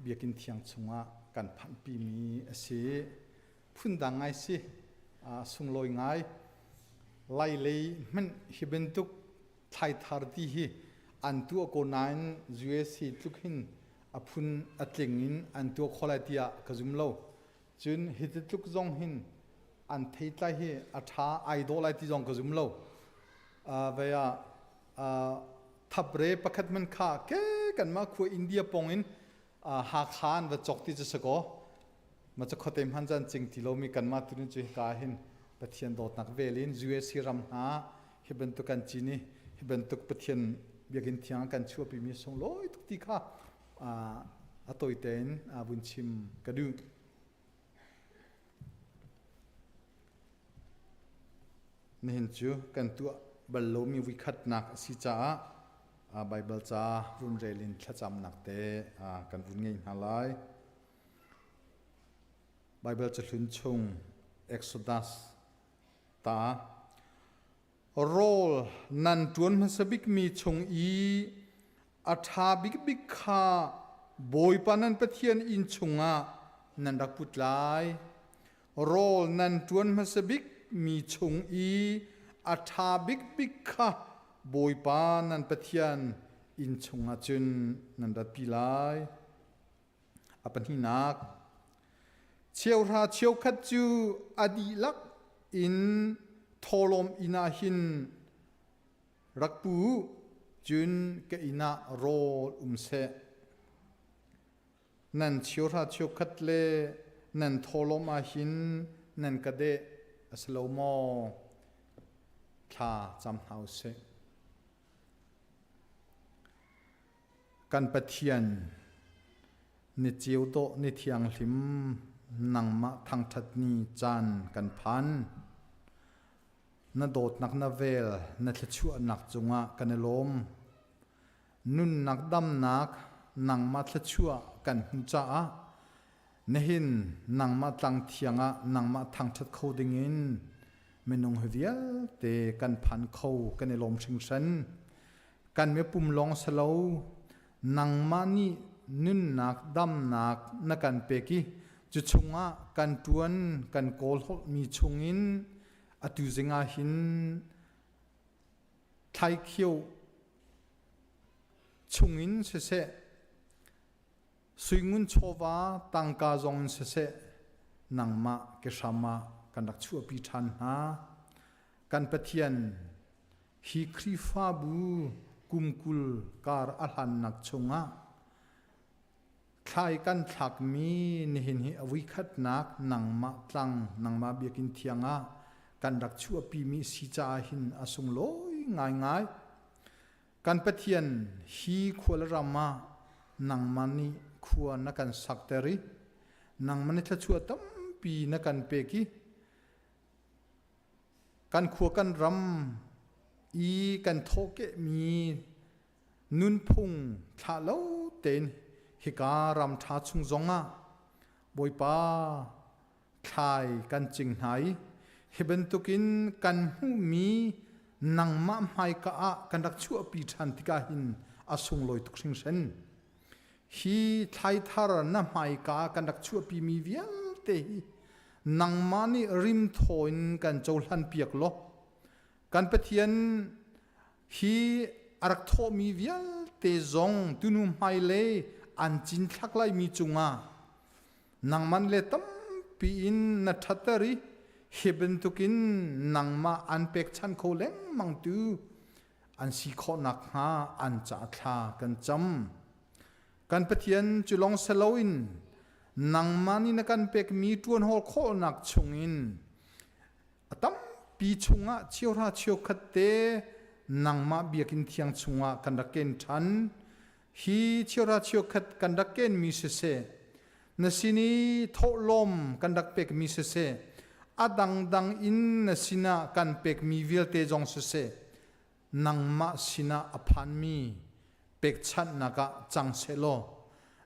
biakinn thiang chungah kan phanhpimi a si. Phundang ngai si, sunglawi ngai. Lai lei hmanh hi bantuk thlaithar ti hi an tuah ko nain USA tluk hin a phun a tling in an tuah kho lai tiah ka zum lo. Cun hi ti tluk zong hin an theitlai hi a ṭha ai dawh lai ti zong ka zum lo. Vei ah thabre pakhat man kha ke kanmah khua India pong in Hakha an va cawk ti cu si kaw ma cu khuate hman caan cing ti lomi kanmah tu cu hika hin Pathian dawtnak vel in USA ram hna hi bantuk kan cin i hi bantuk Pathian biakinn thiang kan chuahpimi sunglawi tuk ti kha a tawite in vun chim ka duh. Nihin cu kan tuah bal lomi vuikhatnak a si caah Baibal ca run rel in thlacamnak te kan vun ngei hna lai. Baibal cahlun chung Exodus ta rawl nan ṭuan hmasa bikmi chung i a ṭha bikbik kha Bawipa nan Pathian inn chungah nan rak put lai. Rawl nan ṭuan hmasa bikmi chung i a ṭha bikbik kha Bawipa nan Pathian inn chungah cun nan ratpi lai. A pahnihnak, cheuhra cheukhat cu a dihlak in thawhlawm inn ah hin rak pu u, cun ka inn ah rawl um seh. Nan cheuhra cheukhat le nan thawhlawm ah hin nan ka deh a si lo maw? Thla cam hna u sih. Kan Pathian, ni ceu dawh ni thianghlim nangmah thangṭhat ni caan kan phan. Na dawtnak na vel na thluachuahnak cungah kan i lawm. Nunnak damnak nangmah thluachuah kan hmuh caah nihin nangmah tlang thiang ah nangmah thangṭhat kho dingin minung hi vialte kan phan kho kan i lawm hringhran. Kan mipum lawng si lo, nangmah nih nunnak damnak na kan pek i cu chungah kan ṭuan kan kawlhawlhmi chungin atu zing ah hin thlaikhio chungin siseh suingun chawva tangka zong in siseh nangmah ke hram ah kan rak chuahpi ṭhan hna. Kan Pathian hi Khrihfabu kum 20 kar a hlannak chungah Thlai kan thlakmi nihin hi a vuikhatnak nangmah tlang nangmah biakinn thiang ah kan rak chuahpimi si caah hin a sunglawi ngaingai. Kan Pathian hi khua le ram ah nangmah nih khua na kan sakter i nangmah nih thluachuah tampi na kan pek i kan khua kan ram i kan thawhkehmi nunphung thlah lo tein hika ram ṭha chung zongah Bawipa thlai kan cing hna i hi bantukin kan hmuhmi nangmah hmaika ah kan rak chuahpi ṭhan tikah hin a sunglawi tuk hringhran. Hi thlai thar na hmaika ah kan rak chuahpimi vialte hi nangmah nih rimthaw in kan cohlan piak law kan Pathian hi a rak thawhmi vialte zong tunu hmailei an cinthlak laimi cungah nangman le tampi in na ṭhatter i hi bantukin nangmah an pekchan kho lengmang tu an si khawh nakhnga an ca thla kan cam. Kan Pathian cu lawng si loin nangmah nih na kan pekmi ṭuanhawl khawhnak chungin a tampi chungah cheuhra cheukhat te nangmah biakinn thiang chungah kan rak ken ṭhan. Hi cheuhra cheukhat kan rak kenmi siseh, na sin i thawhlawm kan rak pekmi siseh, a dangdang in na sinah kan pekmi vialte zong siseh, nangmah sinah a phanmi pekchanhnak ah cang sehlaw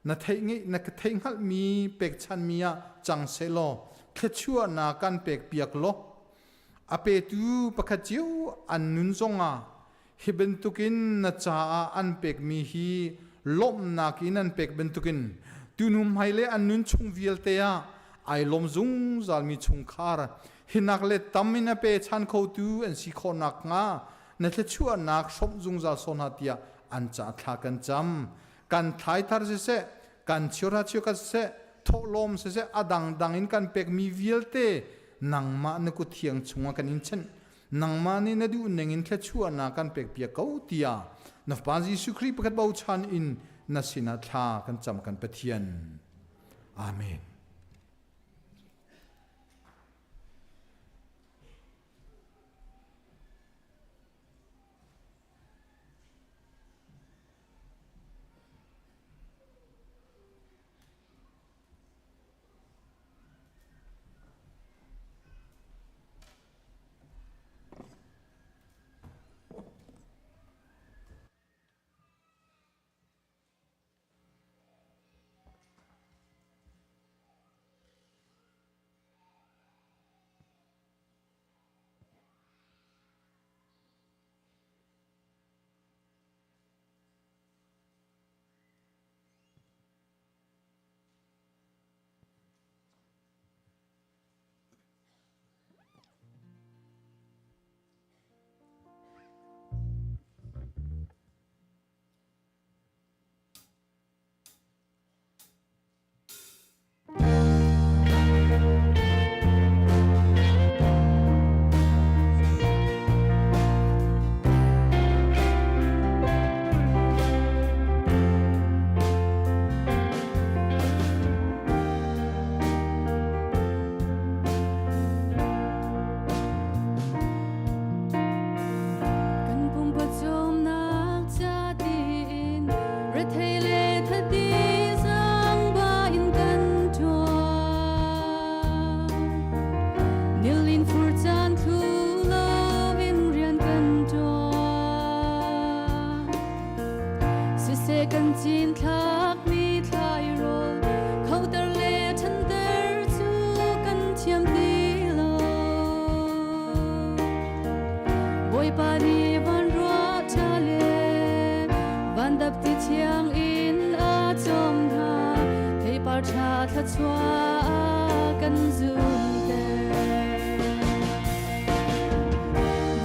na theih ngeih na theih hngalhmi pekchanhmi ah cang sehlaw thluachuahnak kan pekpiak law a petu pakhat cio an nun zongah hi bantukin na caah an pekmi hi lawmhnak in an pek bantukin tunu hmai le an nun chung vialte ah ai lawm zungzalmi chungkhar hinak le tam in a pe chan khotu an si khawh nakhnga na thluachuahnak hrawmh zungzal sawn hna tiah an ca thla kan cam. Kan thlai thar siseh, kan chiora chiokhat siseh, thawhlawm siseh, a dangdang in kan pekmi vialte nangmah na kut thiang chungah kan in chanh. Nangmah nih na duh ning in thluachuahnak kan pek piak ko tiah na Fapa Jesuh Khrih pakhat bochan in na sinah thla kan cam kan Pathian. Amen. Kan pumpa cawmnak ca tiin rethei le thadi zangba in kan ṭuan. Nilin fur caan thlu loin rian kan ṭuan. Siseh kan cin thlakmi thlairawl khoter le ṭhanter cu kan thiam ti lo. Bawipa nih van ruah ṭha le van dapti thiang in a cawm hna, theipar ṭha thluachuah a kan zunter.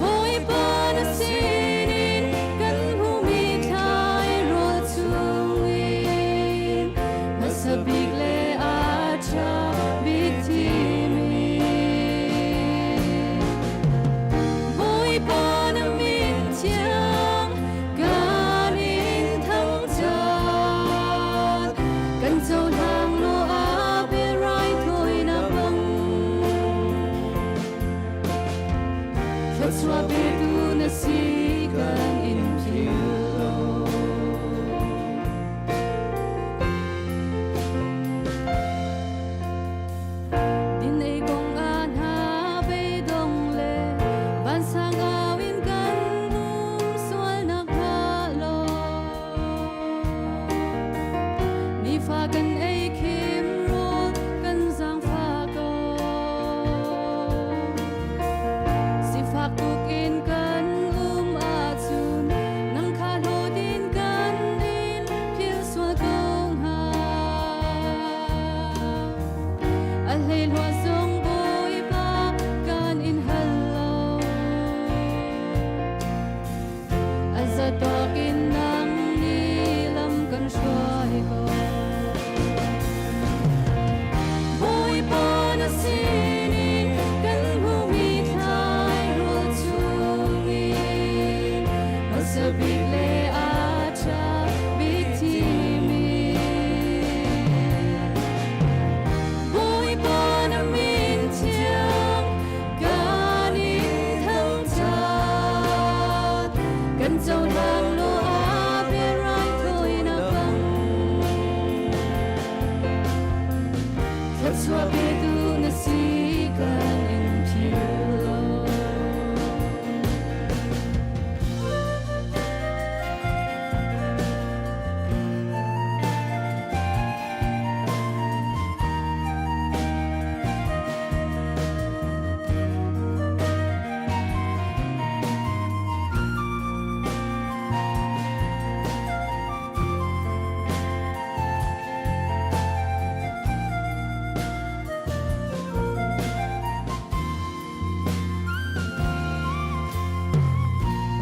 Bawipa na sinin kan hmuhmi thlairawl chungin hmasa bik le a ṭha bik thimi. Bawipa na min thiang kan in thangṭhat, kan co Thluachuah petu na si kan in philh lo. Din ei kong ah hna beidong le vansang au in kan um sualnak hnga lo. Nifa kan ei khim rawl kan zaangfah ko. Sifak tuk in kan um ahcun nang kha hlawt in kan in philh sual ko hnga. A hleihluat zong Bawipa kan in hal lo. A zatawk in nang nih lam kan hruai ko. Bawipa na sinin kan hmuhmi thlai rawl chungin hmasa bik le a ṭha bik thimi. Bawipa na min thiang kan in thangṭhat, kan cohlang law a biarai thawinak bang. Thluachuah petu na si kan in philh lo.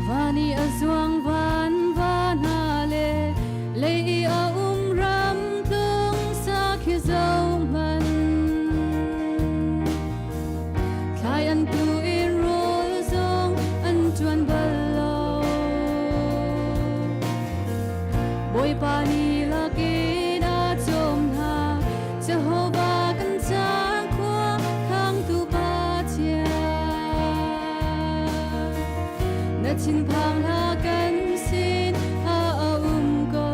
Van i a zuang van va hna le lei i a um ram tlung sa khi zohmanh. Thlai an tu in rawl zong an ṭuan bal lo. Bawipa nih lakin a cawm hna, Jehovah kan cakhua khangtu Pathian. Na thinphang hlah kan sin a um ko.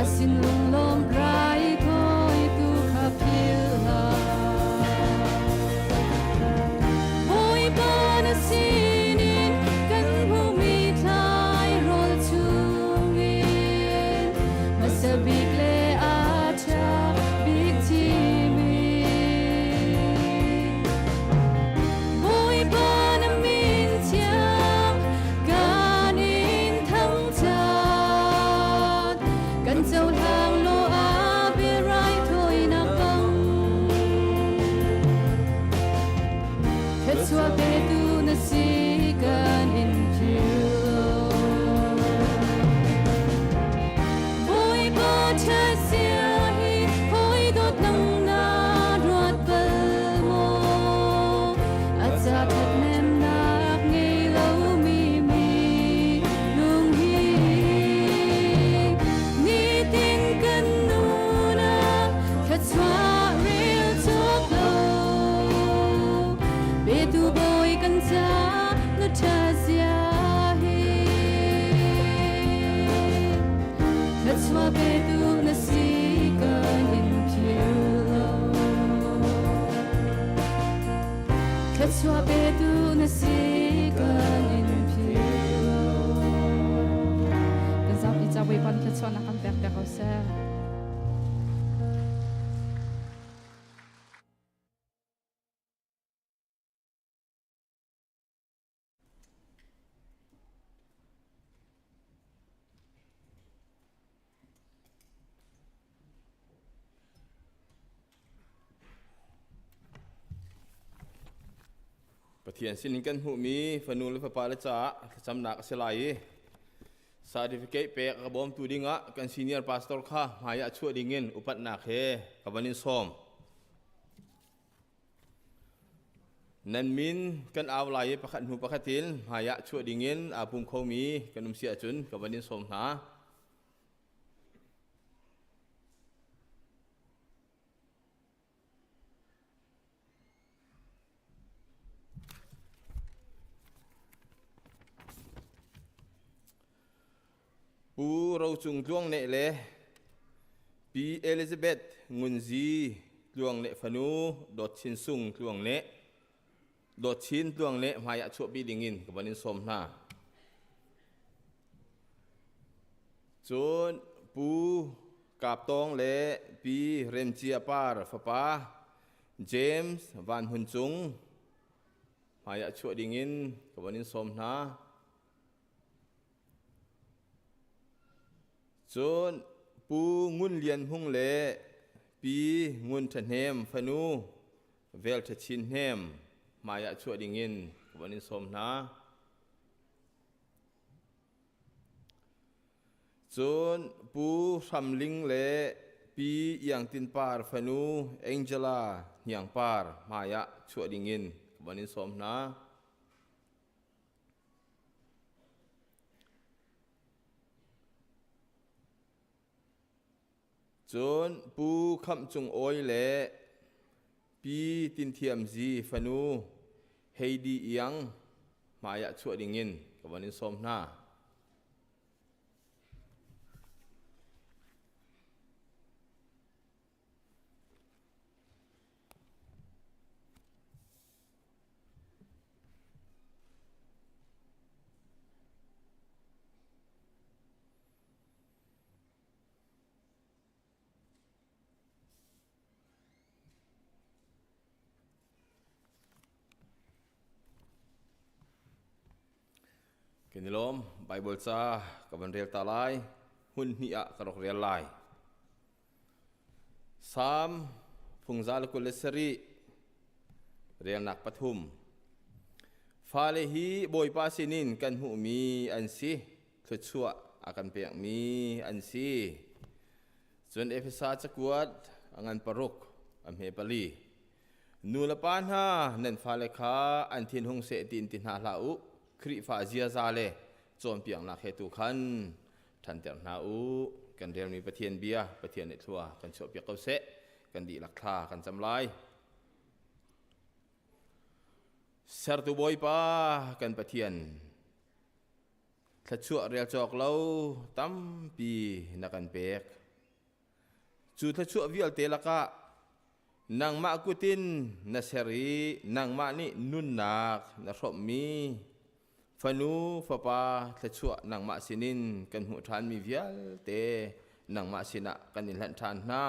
A sin lunglawm raithawitu kha philh hlah. Bawipa na sinin kan hmuhmi thlai rawl chungin hmasa bik le a ṭha bik thimi. Bawipa na min thiang kan in thangṭhat, kan cohlang law a biarai thawinak bang. Thluachuah petu na si kan in philh lo. Bawipa ṭhatsia hi hawi dawt nang na ruat bal maw? A ca ṭhathnemnak ngei lomi minung hi nitin kan nun ah thluachuah rel cawk lo. Petu Bawi kan ca na ṭhatzia hi. Thluachuah petu na si kan in philh lo. Thluachuah petu na si kan in philh lo. Kan zapi ca Bawipa nih thluachuahnak kan pek piak ko seh. Pathian sinin kan hmuhmi fanu le fapa le caah thlacamnak a si lai i certificate pek a ka bawmtu dingah kan senior pastor kha hmai ah chuah dingin upatnak he ka van in sawm. Nan min kan au lai i pakhat hnu pakhat in hmai ah chuah dingin aa pum khomi kan um si ahcun ka van in sawm hna. Pu Rocung Tluang Neh le Pi Elizabeth Ngun Zi Tluang Neh fanu Dawt Chin Sung Tluang Neh Dawt Chin Tluang Neh hmai ah chuahpi dingin ka van in sawm hna. Cun Pu Kap Tawng le Pi Rem Cia Par fapa James Van Hmun Cung hmai ah chuah dingin ka van in sawm hna. Cun Pu Ngun Lian Hmung le Pi Ngun Ṭha Hnem fanu Vel Ṭha Chin Hnem hmai ah chuah dingin ka van in sawm hna. Cun Pu Hram Ling le Pi Iang Tin Par fanu Angela Hniang Par hmai ah chuah dingin ka van in sawm hna. Cun Pu Khamh Cung Awi le Pi Tin Thiam Zi fanu Heidi Iang hmai ah chuah dingin ka van in sawm hna. Kan i lawm. Baibal ca ka van rel ta lai. Hmun hnih ah ka rak rel lai. Salm phungza le 27 relnak 3. Fale hi Bawipa sinin kan hmuhmi an si, thluachuah a kan pekmi an si. Cun Efesa cakuat a ngan 6 a hme 4. Nu le pa hna, nan fale kha an thin hung seh tiin ti hna hlah u. Khrihfa ziaza le cawnpiaknak he tu khan ṭhanter hna u. Kan relmi Pathian bia, Pathian nih thlua kan chuahpiak ko seh. Kan dihlak thla kan cam lai. Sertu Bawipa kan Pathian, thluachuah rel cawk lo tampi na kan pek. Cu thluachuah vialte lakah nangmah kutin na ser i nangmah nih nunnak na hrawmhmi fanu fapa thluachuah nangmah sinin kan hmuh ṭhanmi vialte nangmah sinah kan in hlanh ṭhan hna.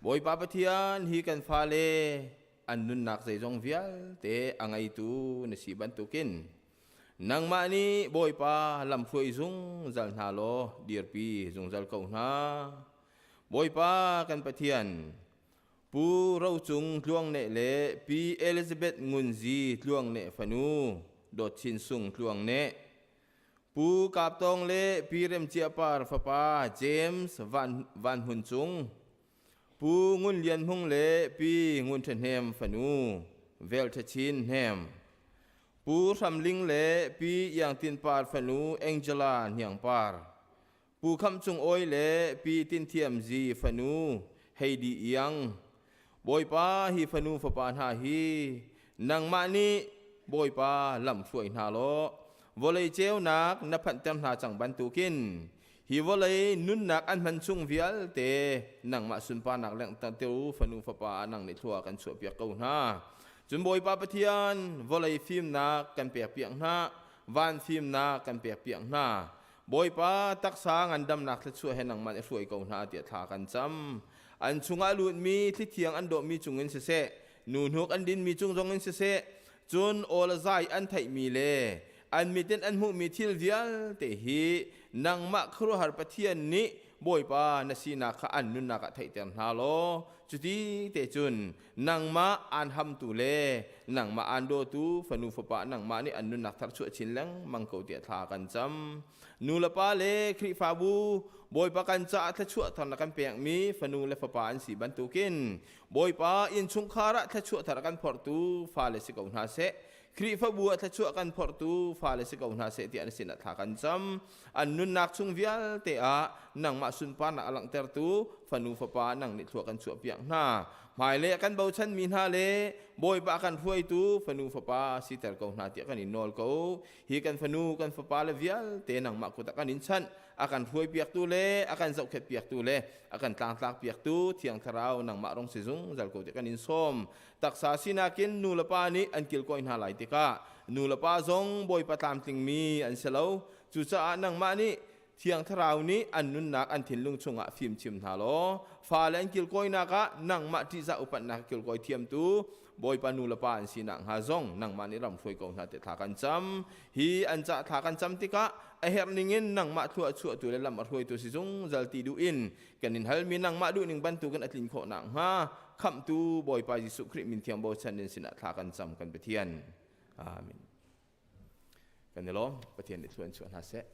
Bawipa Pathian hi kan fale an nunnak zeizong vialte a ngeitu na si bantukin Nangmah nih Bawipa lamhruai zungzal hna law dirpi zungzal ko hna. Bawipa kan Pathian, Pu Rocung Tluang Neh le Pi Elizabeth Ngun Zi Tluang Neh fanu Dawt Chin Sung Tluang Neh, Pu Kap Tawng le Pi Rem Cia Par fapa James Van, Van Hmun Cung, Pu Ngun Lian Hmung le Pi Ngun Ṭha Hnem fanu Vel Ṭha Chin Hnem, Pu Hram Ling le Pi Iang Tin Par fanu Angela Hniang Par, Pu Khamh Cung Awi le Pi Tin Thiam Zi fanu Heidi Iang, Bawipa hi fanu fapa hna hi nangmah nih Bawipa lamhruai hna law vawlei ceunak na phanhter hna cang bantukin hi vawlei nunnak an hman chung vialte nangmah sunparnak lenghter fanu fapa nang nih thlua kan chuahpiak ko hna. Cun Bawipa Pathian vawlei fimnak kan pekpiak hna, van fimnak kan pekpiak hna. Bawipa taksa ngandamnak thluachuah he nangmah nih hruai ko hna tiah thla kan cam. An chungah lutmi thlithiang an dawhmi cungin siseh, nu hnuk an dinmi cung zongin siseh, cun aw le zai an theihmi le an mit in an hmuhmi thil vialte hi nangmah khuaruahhar Pathian nih Bawipa na sinak kha an nunnak ah theihter hna law cuti te cun nangmah aan hamtu le nangmah aan dawtu fanu fapa nangmah nih an nunnak thar chuah chin lengmang ko tiah thla kan cam. Nu le pa le Khrihfabu Bawipa kan caah thluachuah thar na kan pekmi fanu le fapa an si bantukin Bawipa innchungkhar ah thluachuah thar a kan phorhtu fale si ko hna seh. Khrihfabu ah thluachuah kan phorhtu fale si ko hna seh tiah na sinah thla kan cam. An nunnak chung vialte ah nangmah sunparnak a langhtertu fanu fapa nang nih thlua kan chuahpiak hna. Hmailei a kan bochanmi hna le Bawipa a kan hruaitu fanu fapa siter ko hna tiah kan in nawl ko. Hi kan fanu kan fapa le vialte nangmah kut ah kan in chanh. A kan hruai piaktu le a kan zohkhet piaktu le a kan tlangtlak piaktu Thiang Thlarau nangmah rong si zungzal ko ti kan in sawm. Taksa sinak in nu le pa nih an kilkawi hna lai tikah nu le pa zong Bawipa tlamtlingmi an si lo. Cucaah nangmah nih Thiang Thlarau nih an nunnak an thinlung chungah fimchim hna law fale an kilkawinak ah nangmah ṭihzah upatnak kilkawi thiamtu Bawipa nu le pa an sinak hnga zong nangmah nih ram hruai ko hna ti thla kan cam. Hi an cah thla kan cam tikah a herh ningin nangmah thlua chuahtu le lam a hruaitu si zungzal ti duh in kan in halmi nangmah duhning bantukin a tlin khawh nakhnga khamhtu Bawipa Jesuh Khrih min thiang bochan in sinah thla kan cam kan Pathian. Amen. Kan i lawm. Pathian nih thlua in chuah hna seh.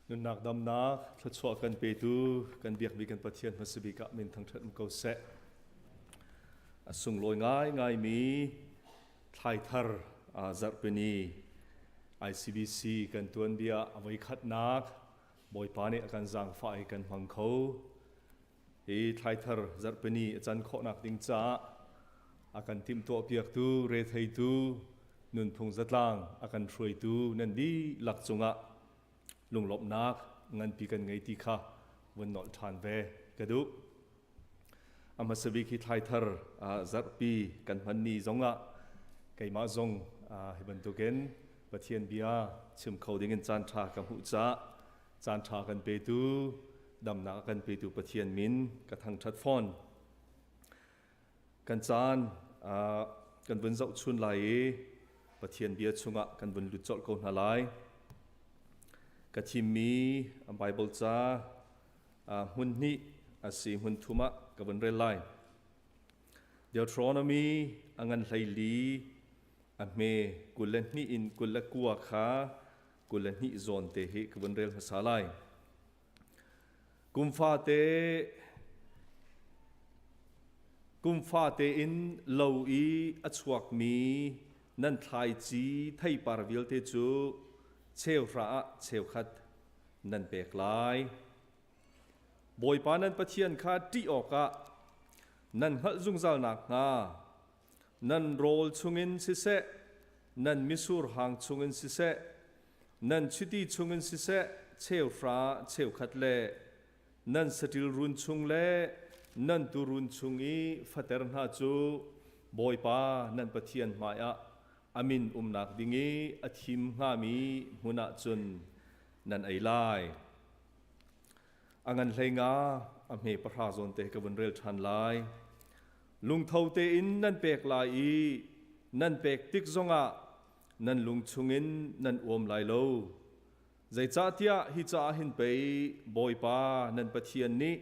Nunnak damnak thluachuah kan petu kan biakmi kan Pathian hmasa bik ah min thangṭhat um ko seh. A sunglawi ngaingaimi thlaithar zarhpini ICBC kan tuanbia a voikhatnak Bawipa nih a kan zaangfah i kan hmang kho. Hi thlaithar zarhpini a can khawhnak ding caah a kan timhtuahpiaktu, retheitu, nunphung zatlang a kan hruaitu nan dihlak cungah lunglawmhnak nganpi kan ngei ti kha vun nolh ṭhan ve ka duh. A hmasa bik hi thlaithar zarhpi kan hman ni zongah keimah zong hi bantukin Pathian bia chim kho dingin caan ṭha ka hmuh caah caan ṭha kan petu damnak a kan petu Pathian min ka thangṭhat fawn. Kan caan kan vun zohchun lai i Pathian bia chungah kan vun lut colh ko hna lai. Ka thimmi Bible ca hmun hnih a si hmun thum ah ka vun rel lai. Deuteronomy a ngan 14 a hme 22 in 29 kha 22 zawn te hi ka vun rel hmasa lai. Kum fate kum fate in lo i a chuakmi nan thlaici theipar vialte cu cheuhra ah cheukhat nan pek lai. Bawipa nan Pathian kha ṭih awkah nan hngalh zungzal nakhnga nan rawl chungin siseh, nan mitsur hang chungin siseh, nan chiti chungin siseh cheuhra cheukhat le nan saṭil run chung le nan tuurun chung i fater hna cu Bawipa nan Pathian hmaiah a min umnak ding i a thim hngami hmun ah cun nan ei lai. A ngan 15 a hme 10 zawn te ka vun rel ṭhan lai. Lungtho tein nan pek lai i nan pek tik zongah nan lung chungin nan uam lai lo. Zeicahtiah hi caah hin pei Bawipa nan Pathian nih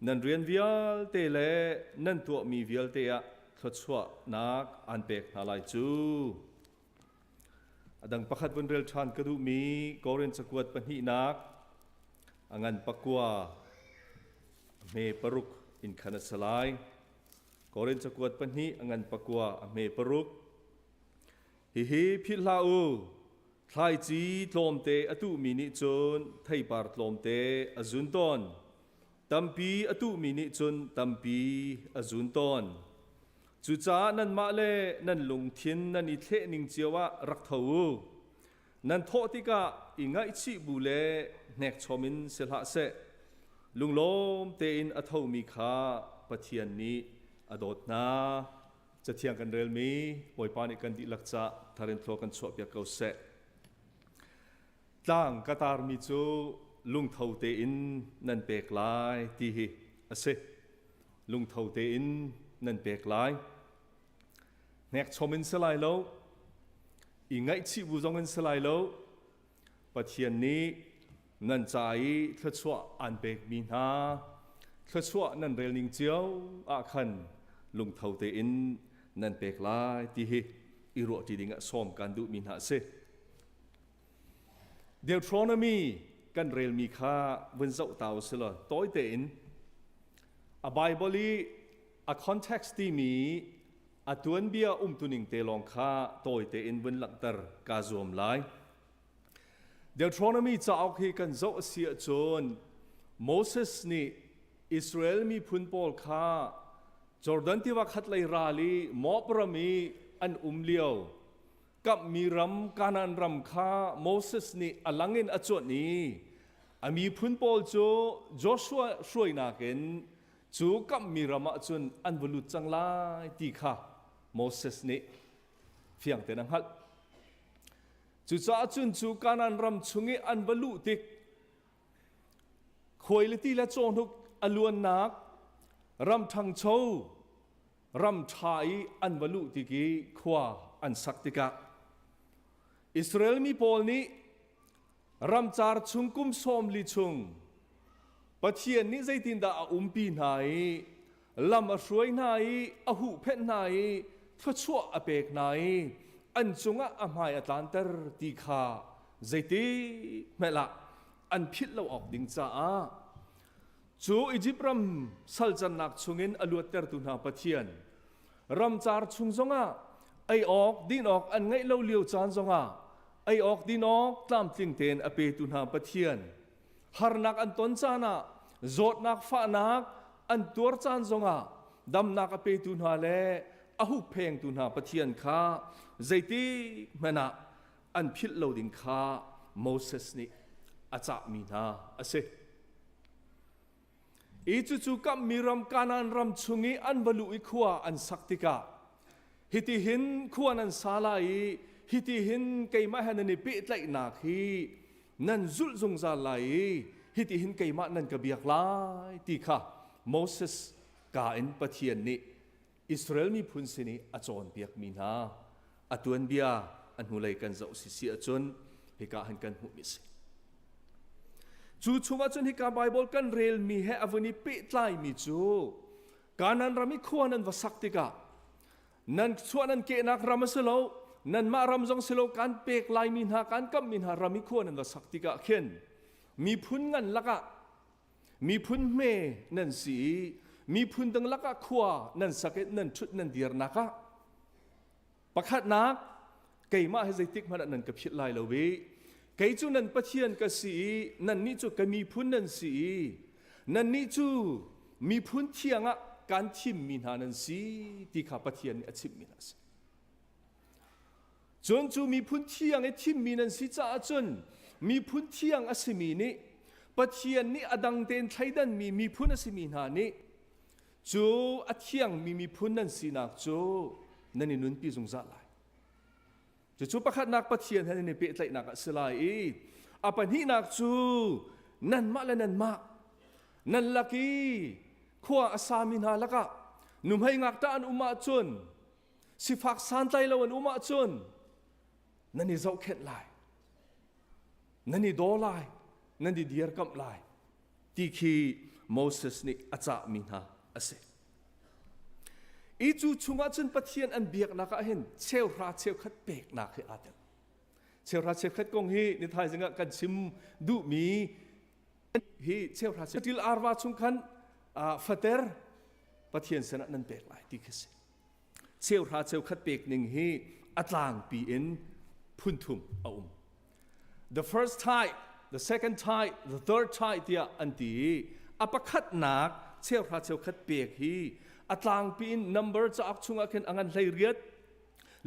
nan rian vialte le nan tuahmi vialte ah thluachuahnak aan pek hna lai cu. A dang pakhat vun rel ṭhan ka duhmi Korin cakuat pahnihnak a ngan 9 a hme 6 in khan a si lai. Korin cakuat pahnih a ngan 9 a hme 6. Hihi philh hlah u, thlaici tlawmte a tuhmi nih cun theipar tlawmte a zun tawn. Tampi a tuhmi nih cun tampi a zun tawn. Cucaah nanmah le nan lungthin nan i thleh ning cio ah rak tho u. Nan thawh tikah i ngaihchih bu le hnekchom in si hlah seh. Lunglawm tein a thomi kha Pathian nih a dawt hna. Cathiang kan relmi Bawipa nih kan dihlak ca tharin thlua kan chuahpiak ko seh. Tlang ka tarmi cu lungtho tein nan pek lai ti hi a si. Lungtho tein nan pek lai. Hnekchom in si lai lo, i ngaihchih bu zong in si lai lo. Pathian nih nan ca i thluachuah aan pekmi hna thluachuah nan rel ning cio ah khan lungtho tein nan pek lai ti hi i ruahṭi ding ah sawm kan duhmi hna a si. Deuteronomy kan relmi kha vun zoh ta u sih law tawi tein a Bible i a context timi a tuanbia umtuning te lawng kha tawi tein vun langhter kaa zuam lai. Deuteronomy cauk hi kan zoh a si ahcun Moses nih Israel miphun pawl kha Jordan tiva khatlei ral i Moab ram i an um lio kamhmi ram Kanaan ram kha Moses nih a lang in a cuanh i a miphun pawl cu Joshua hruainak in cu kamhmi ram ah cun an va lut cang lai ti kha Moses nih fiang tein a hngalh. Cucaah cun cu Kanaan ram chung i an va luh tik khuailiti le cawhnuk a luannak ram ṭhangcho ram ṭha i an va luh tik i khua an sak tikah Israel mi pawl nih ramcar chung kum 40 chung Pathian nih zeitindah a umpi hna i lam a hruai hna i a huhphenh hna i thluachuah a pek hna i an cungah a hmai a tlanter ti kha zeitik hmanh ah. an philh lo awk ding caah cu Izipt ram salcannak chungin a luattertu hna Pathian ramcar chung zongah ei awk din awk an ngeih lo lio caan zongah ei awk din awk tlamtling tein a petu hna Pathian harnak an ton caan ah zawtnak fahnak an tuar caan zongah damnak a petu hna le a hupphengtu hna Pathian kha zeitik hmanh ah an philh lo ding kha Moses nih a cahmi hna a si. I cucu kamhmi ram Kanaan ram chung i an va luh i khua an sak tikah hitihin khua nan sa lai i hitihin keimah he nan i pehtlaihnak hi nan zulh zungzal lai i hitihin keimah nan ka biak lai ti kha Moses ka in Pathian nih Israel miphun sin i a cawnpiakmi hna a tuanbia a hnulei kan zoh sisi ahcun hika han kan hmuhmi a si. Cu chungah cun hika Baibal kan relmi he a vun i pehtlaimi cu Kanaan ram i khua nan va sak tikah nan chuah nan kehnak ram a si lo nanmah ram zong si lo kan pek laimi hna kan kamhmi hna ram i khua nan va sak tikah khin miphun ngan lakah miphun hme nan si i miphun dang lakah khua nan sak i nan ṭhut nan dirnak ah pakhatnak keimah hi zeitik hmanh ah nan ka philh lai lo i kei cu nan Pathian ka si i nannih cu ka miphun nan si i nannih cu miphun thiang ah kaan thimmi hna nan si ti kha Pathian nih a chimhmi hna a si. Cun cu miphun thiang i thimmi nan si caah cun miphun thiang a simi nih Pathian nih a dang tein thleidanmi miphun a simi hna nih cu a thiangmi miphun nan sinak cu nan i nunpi zungzal lai. Cucu pakhatnak Pathian he nan i pehtlaihnak a si lai i a pahnihnak cu nanmah le nanmah nan lak i khua a sami hna lakah nuhmei ngakṭah an um ahcun sifak santlai lo an um ahcun nan i zohkhenh lai nan i daw lai nan i dirkamh lai ti khi Moses nih a cahmi hna a si. I cu chungah cun Pathian an biaknak ah hin cheuhra cheukhat peknak hi aa tel. Cheuhra cheukhat kong hi ni thaizing ah kan chim duhmi hi cheuhra cheukhat arva chung khan fater Pathian sinah nan pek lai ti khi si. Cheuhra cheukhat pek ning hi a tlangpi in phun thum a um. The first tithe, the second tithe, the third tithe tiah an ti i a pakhatnak cheuhra cheukhat pek hi a tlangpi in number cauk chungah khin a ngan hlei riat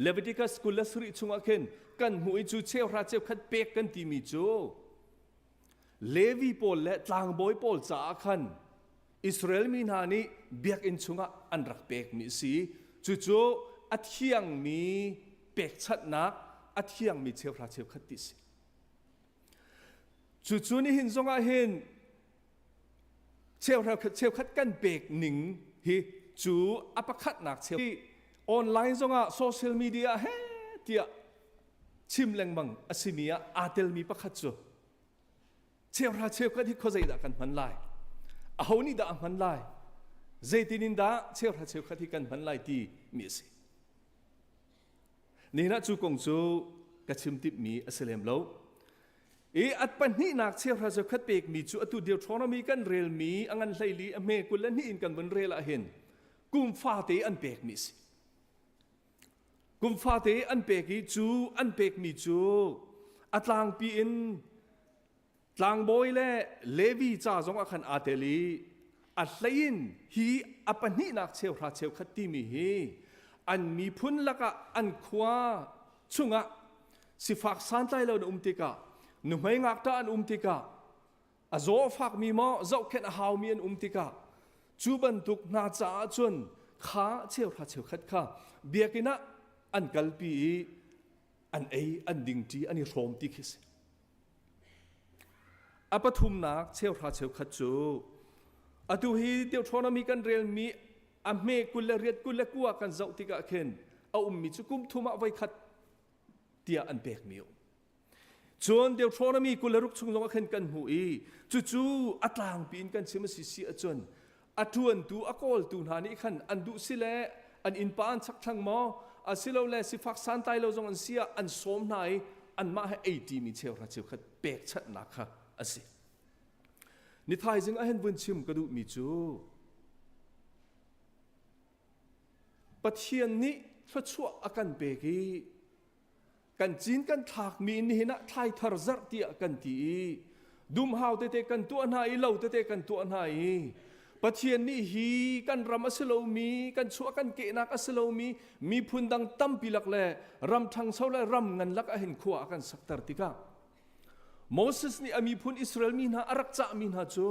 Leviticus 27 chungah khin kan hmuh i cu cheuhra cheukhat pek kan timi cu Levi pawl le tlangbawi pawl caah khan Israel mi hna nih biakinn chungah an rak pekmi a si. Cucu a thiangmi pekchanhnak, a thiangmi cheuhra cheukhat ti a si. Cucu nihin zongah hin cheuhra cheukhat kan pek ning hi cu a pakhatnak cheu online zongah social media he tiah chim lengmang a simi ah aa telmi pakhat cu cheuhra cheukhat hi khuazei dah kan hman lai aho nih dah a hman lai zeitin in dah cheuhra cheukhat hi kan hman lai ti mi a si nihin ah cu kong cu ka chim timhmi a si lem lo i at pahnihnak cheuhra cheukhat pekmi cu atu Deuteronomy kan relmi a ngan hleili a hme 22 in kan vun rel ah hin kum fate an pekmi a si Kum fate an pek i cu an pekmi cu a tlangpi in tlangbawi le Levi ca zong ah khan aa tel i a hleiin hi a pahnihnak cheuhra cheukhat timi hi an miphun lakah an khua chungah sifak santlai lo na um tikah nuhmei ngakṭah an um tikah a zaw a fakmi maw zohkhenh a haumi an um tikah cu bantuk hna caah cun kha cheuhra cheukhat kha biakinn ah an kalpi i an ei an dingṭi an i hrawm ti khi si. A pathumnak cheuhra cheukhat cu atu hi Deuteronomy kan relmi a hme 28 29 kan zoh tikah khin a ummi cu kum thum ah voikhat tiah an pekmi a um. Cun Deuteronomy 26 chung zongah khan kan hmuh i cucu a tlangpi in kan chim a si si ahcun a ṭuantu a kawltu hna nih khan an duh si le an innpa an chakthlang maw asilole sifak santlai lo zong an si ah an sawm hna i anmah he ei ṭimi cheuhra cheukhat pekchanhnak kha a si. Ni thaizing ah hin vun chim ka duhmi cu Pathian nih thluachuah a kan pek i kan cin kan thlakmi nihin ah thlai thar zarh tiah kan ti i dumhau tete kan tuah hna i lo tete kan tuah hna i Pathian nih hi kan ram a si lomi kan chuah kan kehnak a si lomi miphun dang tampi lak le ram ṭhangcho le ram ngan lak ah hin khua a kan sakter tikah Moses nih a miphun Israel mi hna a rak cahmi hna cu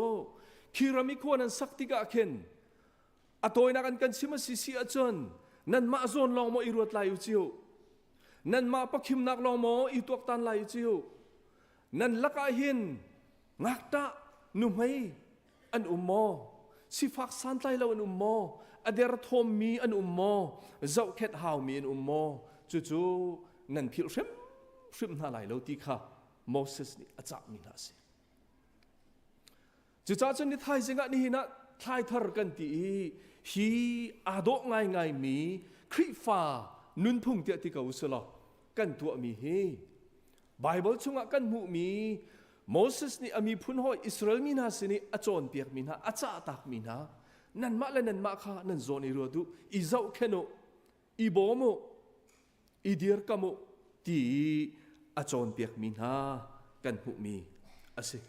khi ram i khua nan sak tikah khin a tawinak an kan chim a si si ahcun nanmah zawn lawng maw i ruat lai u ciu nanmah pakhimnak lawng maw i tuaktan lai u ciu nan lakah hin ngakṭah nuhmei an um maw sifak santlai lo an um maw a derthawmmi an um maw zohkhenh haumi an um maw cucu nan philh hrimhrim hna lai lo ti kha Moses nih a cahmi hna a si Cucaah cun ni thaizing ah nihin ah thlai thar kan ti i hi aa dawh ngaingaimi Khrihfa nunphung tiah ti ko usulaw kan tuahmi hi Baibal chungah kan hmuhmi Moses nih a miphun hawi Israel mi hna sin i a cawnpiakmi hna a cahtakmi hna nanmah le nanmah kha nan zawn i ruat u i zohkhenh u i bawm u i dirkam u ti i a cawnpiakmi hna kan hmuhmi a si.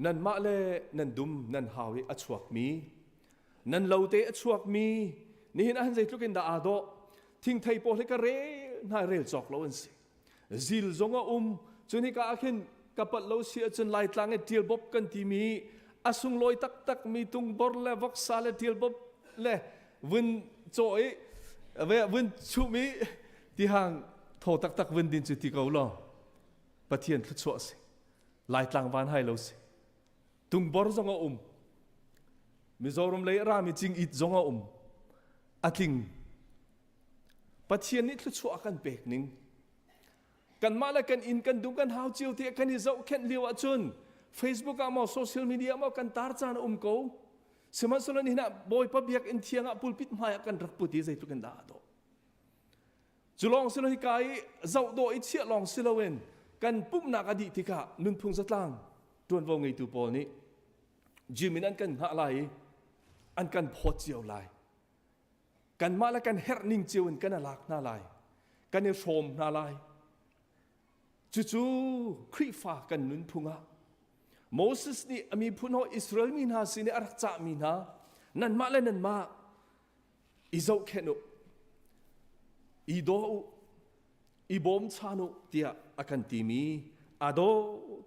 Nanmah le nan dum nan hau i a chuakmi nan lote a chuakmi nihin ah hin zeitluk in dah aa dawh thingthei pawl hi ka rel hna rel cawk lo an si zil zong a um cun hika ah khin ka palh lo si ahcun laitlang i ṭialbop kan timi a sunglawi taktak mi tungbor le voksa le ṭialbop le vun cawh i vun chum i tihang thaw taktak vun din cu ti ko law Pathian thluachuah si laitlang van hai lo si tungbor zong a um Mizoram lei rami cing it zong a um a tling Pathian nih thluachuah a kan pek ning kanmah le kan inn kan dum kan hau cio tiah kan i zohkhenh lio ahcun Facebook ah maw social media maw kan tar caan a um ko sihmanhsehlaw nihin ah Bawipa biakinn thiang ah pulpit hmai ah kan rak put i zeitluk in dah a dawh cu lawng si lo hika i zoh dawh i chiah lawng si loin kan pumhnak a dih tikah nunphung zatlang ṭuanvo ngeitu pawl nih gym in an kan hngah lai i an kan phawt cio lai Kanmah le kan herh ning cio in kan lak hna lai. Kan i hrawm hna lai. Cucu Khrihfa kan nunphung ah Moses nih a miphun hawi Israel mi hna sin i a rak cahmi hna nanmah le nanmah i zohkhenh u, i daw u, i bawmchan u tiah a kan timi aa dawh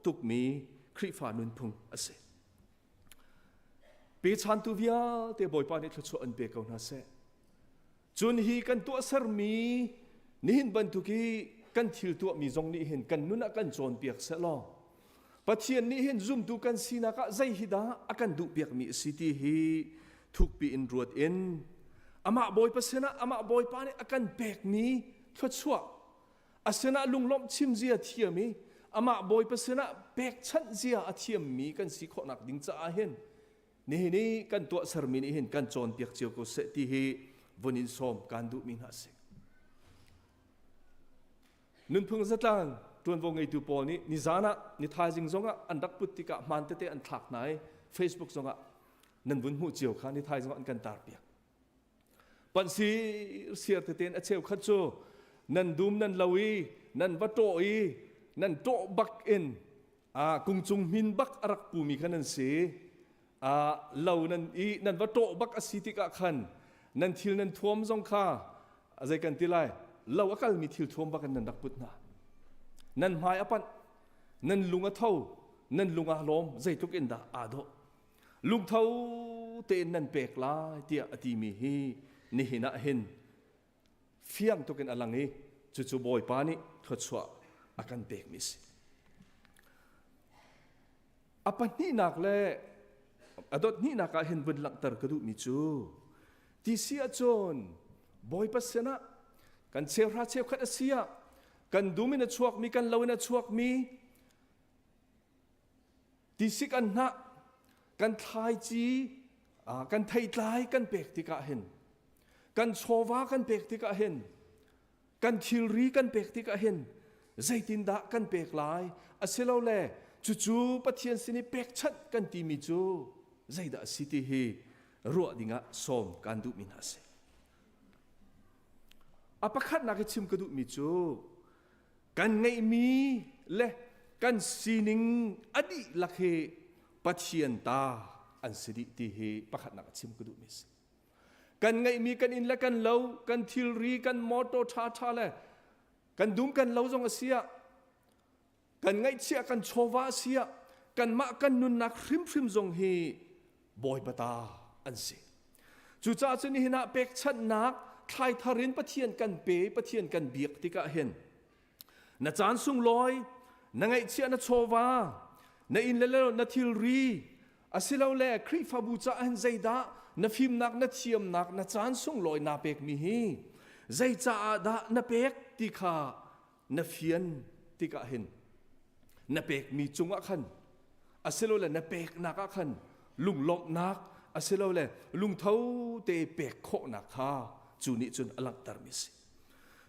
tukmi Khrihfa nunphung a si. Pechantu vialte Bawipa nih thluachuah an pe ko hna seh. Cun hi kan tuahsermi nihin bantuk i kan thil tuahmi zong nih hin kan nun ah kan cawnpiak seh law Pathian nih hin zumtu kan sinak ah zei hi dah a kan duhpiakmi a si ti hi thukpi in ruat in amah Bawipa sinah amah Bawipa nih a kan pekmi thluachuah a sinah lunglawmh chim zia thiam i amah Bawipa sinah pekchanh zia a thiammi kan si khawhnak ding caah hin nihin i kan tuahsermi nih hin kan cawnpiak cio ko seh ti hi vun in sawm kaan duhmi hna a si. Nunphung zatlang ṭuanvo ngeitu pawl nih nizan ah ni thaizing zongah an rak put tikah hmaan tete an thlak hna i Facebook zongah nan vun hmuh cio kha ni thaizing an kan tarpiak. Panh sirsiar tete in a cheukhat cu nan dum nan lo i nan va ṭawh i nan ṭawh bak in kung cung hmin bak a rak pumi kha nan si. Lo nan i nan va ṭawh bak a si tikah khan nan thil nan thuam zong kha zei kan ti lai lo a kalmi thil thuam bak in nan rak put hna. Nan hmai a panh, nan lung a tho, nan lung aa lawm, zeitluk in dah aa dawh. Lungtho tein nan pek lai tiah a timi hi nihin ah hin fiang tuk in a lang i cucu Bawipa nih thluachuah a kan pekmi a si. A pahnihnak le a dot hnihnak ah hin vun langhter ka duhmi cu ti si ahcun Bawipa sinah kan cheuhra cheukhat a si ah kan dum in a chuakmi kan lo in a chuakmi Tisik an hnah, kan thlaici, kan theitlai kan pek tikah hin, kan chawva kan pek tikah hin, kan thilri kan pek tikah hin, zeitindah kan pek lai? Asilole cucu Pathian sin i pekchanh kan timi cu zeidah a si ti hi ruah dingah sawm kan duhmi hna a si. A pakhatnak i chim ka duhmi cu kan ngeihmi le kan sining a dihlak hi Pathian ta an si dih ti hi pakhatnak a chim ka duhmi a si. Kan ngeihmi kan inn le kan lo, kan thilri, kan motor ṭhaṭha le kan dum kan lo zong a si ah kan ngaihchiah kan chawva a si ah kanmah kan nunnak hrimhrim zong hi Bawipa ta an si. Cucaah cun nihin ah pekchanhnak thlaithar in Pathian kan pe, Pathian kan biak tikah hin na caan sunglawi, na ngaihchiah na chawva, na inn le na thilri, asilole Khrihfabu caah hin zeidah na fimnak, na thiamnak, na caan sunglawi naa pekmi hi zei caah dah na pek ti kha na fian tikah hin na pekmi cungah khan asilole na peknak ah khan lunglawmhnak asilole lungtho te pek khawhnak kha cu nih cun a langhtermi a si.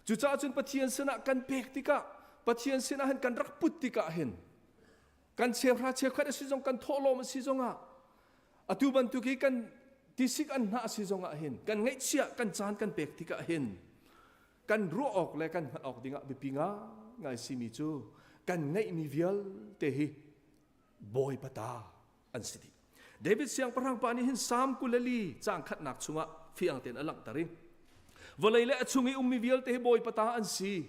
Cucaah cun Pathian sinah kan pek tikah Pathian sinah hin kan rak put tikah hin kan cheuhra cheukhat a si zong kan thawhlawm a si zongah atu bantuk hi kan tisik an hnah a si zongah hin kan ngaihchiah kan caan kan pek tikah hin kan ruah awk le kan hngalh awk dingah biapi ngai simi cu kan ngeihmi vialte hi Bawipa ta an si dih. David siangpahrang pa nih hin Salm 24 caang khatnak chungah fiang tein a langhter i vawlei le a chung i ummi vialte hi Bawipa ta an si.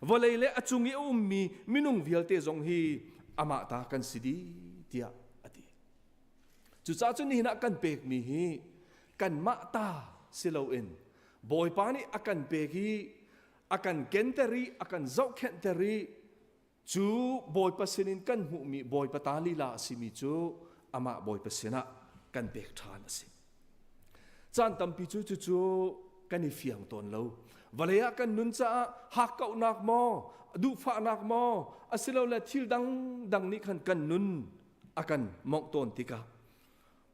Vawlei le a cung i a ummi minung vialte zong hi amah ta kan si dih tiah a ti. Cucaah cun nihin ah kan pekmi hi kanmah ta si loin Bawipa nih a kan pek i a kan kenter i a kan zohkhenhter i cu Bawipa sinin kan hmuhmi Bawipa ta lila a simi cu amah Bawipa sinah kan pek ṭhan a si. Caan tampi cu cucu kan i fiang tawn lo. Vawlei ah kan nun caah hakkauhnak maw, duhfahnak maw, asilole thil dangdang nih khan kan nun a kan mawngh tawn tikah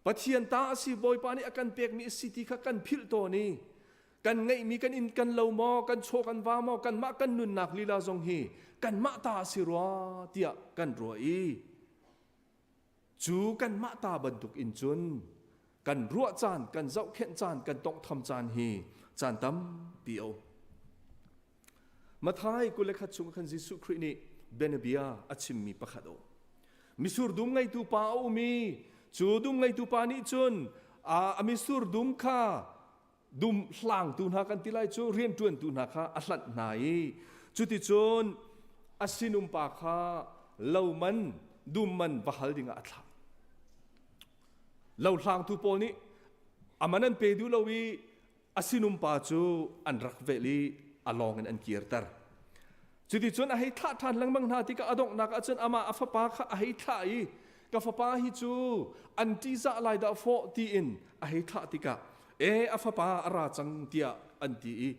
Pathian ta a si Bawipa nih a kan pekmi a si ti kha kan philh tawn i kan ngeihmi kan inn kan lo maw kan chaw kan va maw kanmah kan nunnak lila zong hi kanmah ta a si rua tiah kan ruah i cu kanmah ta bantuk in cun kan ruah caan kan zohkhenh caan kan tonghtham caan hi caan tampi a um. Matthai 21 chung khan Jesuh Khrih nih bianabia a chimmi pakhat a um. Misur dum ngeitu pa a um i cu dum ngeitu pa nih cun a misur dum kha dum hlangtu hna kan ti lai cu rianṭuantu hna kha a hlanh hna i cuticun a sinum pa kha lo man dum man va hal dingah a thlah. Lo hlangtu pawl nih a man an pe duh lo i a sinum pa cu an rak velh i a lawng in an kirter. Cuticun a hei thlah ṭhan lengmang hna tikah a donghnak ah cun amah a fapa kha a hei thlah i ka fapa hi cu an ṭihzah lai dah fawh tiin a hei thlah tikah e a fapa a ra cang tiah an ti i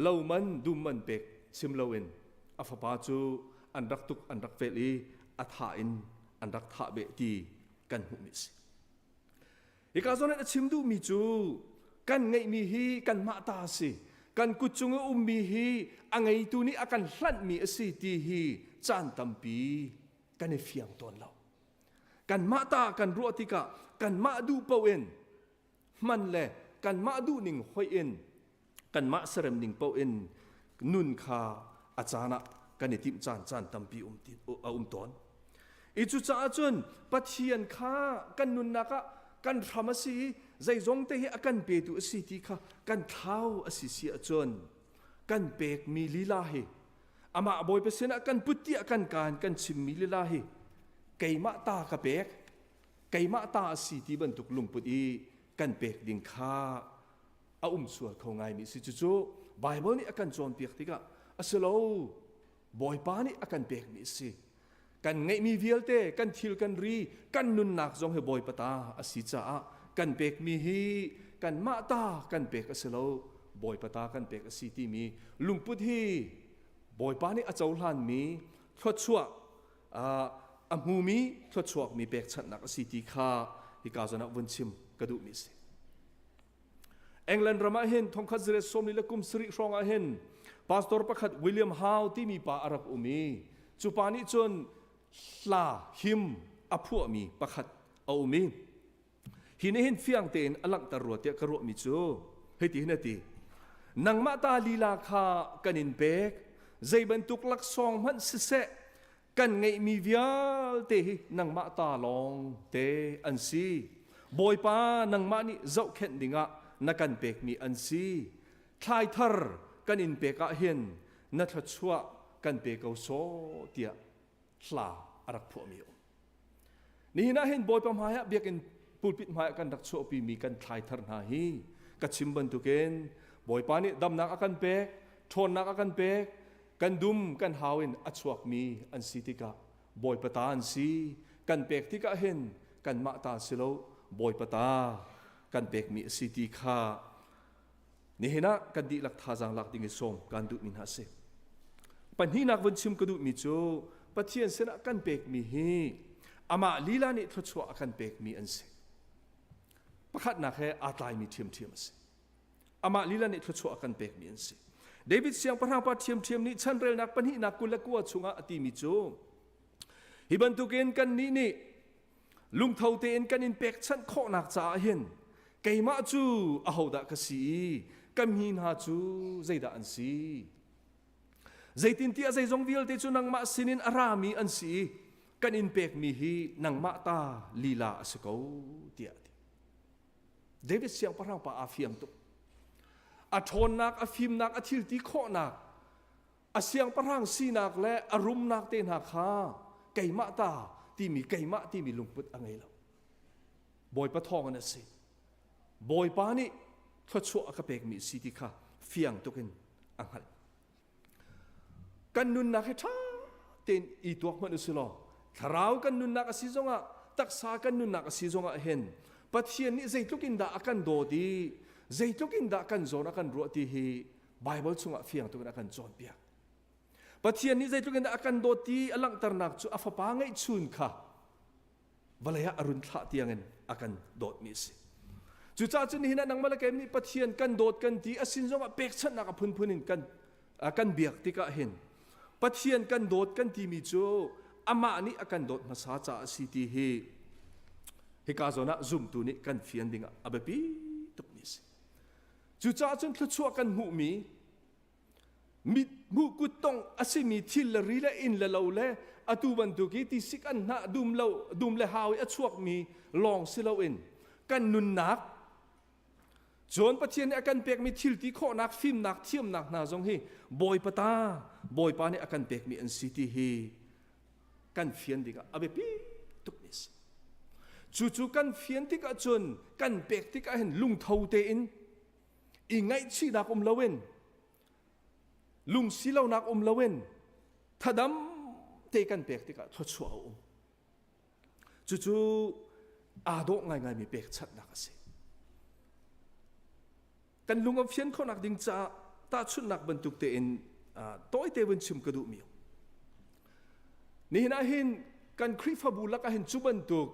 lo man dum man pek chim loin a fapa cu an rak tuk an rak velh i a thah in an rak thah beh ti kan hmuhmi a si. Hika zawn a chim duhmi cu kan ngeihmi hi kanmah ta a si. Kan kut cung i ummi hi a ngeitu nih a kan hlanhmi a si ti hi caan tampi kan i fiang tawn lo. Kanmah ta kan ruah tikah kanmah duh paoh in hman le kanmah duhning hoih in kanmah serem ning paoh in nun kha a caan ah kan i timh caan caan tampi um ti a um tawn. I cucaah cun Pathian kha kan nunnak ah kan hram a si i zeizong te hi a kan petu a si ti kha kan thlau a si si ahcun kan pekmi lila hi amah Bawipa sinah kan put tiah kan kaan kan chimmi lila hi keimah ta ka pek keimah ta a si ti bantuk lungput i kan pek ding kha a um sual kho ngaimi si. Cucu Bible nih a kan cawnpiak tikah a si lo Bawipa nih a kan pekmi a si. Kan ngeihmi vialte kan thil kan ri kan nunnak zong hi Bawipa ta a si caah kan pekmi hi kanmah ta kan pek a si lo Bawipa ta kan pek a si timi lungput hi Bawipa nih a cohlanmi thluachuah a hmumi thluachuakmi pekchanhnak a si ti kha hika zawn ah vun chim ka duhmi a si. England ram ah hin thongkhat ziret sawmli le kum sarih hrawng ah hin pastor pakhat William Howe timi pa a rak um i cu pa nih cun hla him a phuahmi pakhat a um i hi nih hin fiang tein a langhter rua tiah ka ruahmi cu hiti hin a ti nangmah ta lila kha kan in pek zei bantuk laksawng hmanh siseh kan ngeihmi vialte hi nangmah ta lawng te an si Bawipa nangmah nih zohkhenh dingah na kan pekmi an si thlai thar kan in pek ah hin na thluachuah kan pe ko sawh tiah hla a rak phuahmi a um. Nihin ah hin Bawipa hmai ah biakinn pulpit hmai ah kan rak chuahpimi kan thlai thar hna hi ka chim bantukin Bawipa nih damnak a kan pek, ṭhawnnak a kan pek, kan dum kan hau in a chuakmi an si tikah Bawipa ta an si. Kan pek tikah hin kanmah ta si lo Bawipa ta kan pekmi a si ti kha Nihin ah kan dihlak thazaang lak ding i sawm kan duhmi hna a si. Pahnihnak vun chim ka duhmi cu Pathian sinah kan pekmi hi amah lila nih thluachuah a kan pekmi an si. Pakhatnak he aa tlaimi ṭhiamṭhiam a si. Amah lila nih thluachuah a kan pekmi an si. David siangpahrang pa ṭhiamṭhiam nih chanrelnak pahnihnak 29 chungah a timi cu hi bantukin kannih nih Lungtho tein kan in pekchanh khawhnak caah hin keimah cu ahodah ka si i ka mi hna cu zeidah an si? Zeitintiah zeizong vialte cu nangmah sinin a rami an si i kan in pekmi hi nangmah ta lila a si ko tiah a ti. David siangpahrang pa aa fiang tuk. A ṭhawnnak, a fimnak, a thilti khawhnak, a siangpahrang sinak le a rumnak te hna kha keimah ta timi keimah timi lungput a ngei lo. Bawipa thawng in a si. Bawipa nih thluachuah a ka pekmi si ti kha fiang tukin a hngalh. Kan nunnak hi ṭha tein i tuak hmanh u law thlarau kan nunnak a si zongah taksa kan nunnak a si zongah hin Pathian nih zeitluk in dah a kan dawt i zeitluk in dah kan zawn a kan ruah ti hi Baibal chungah fiang tukin a kan cawnpiak. Pathian nih zeitluk in dah a kan dawt ti a langhternak cu a fapa ngeihchun kha vawlei ah a run thlah tiangin a kan dawtmi a si. Cucaah cun nihin ah nangmah le keimah nih Pathian kan dawt kan ti a sin zongah pekchanhnak a phunphun in kan kan biak tikah hin Pathian kan dawt kan timi cu amah nih a kan dawt hmasa caah a si ti hi hika zawn ah zumtu nih kan fian ding ah a biapi tukmi a si. Cucaah cun thluachuah kan hmuhmi mit hmuh kuttong a simi thil le ri le inn le lo le atu bantuk i tisik an hnah dum lo dum le hau i a chuakmi lawng si loin kan nunnak cun Pathian nih a kan pekmi thil ti khawhnak fimnak thiamnak hna zong hi Bawipa ta Bawipa nih a kan pekmi an si ti hi kan fian dingah a biapi tukmi a si. Cucu kan fian tikah cun kan pek tikah hin lungtho tein i ngaihchihnak um loin lungsi lonak um loin thadam te kan pek tikah thluachuah a um. Cucu aa dawh ngaingaimi pekchanhnak a si. Kan lung a fian khawhnak ding caah tahchunhnak bantuk tein tawite vun chim ka duhmi. Nihin ah hin kan Khrihfabu lakah hin cu bantuk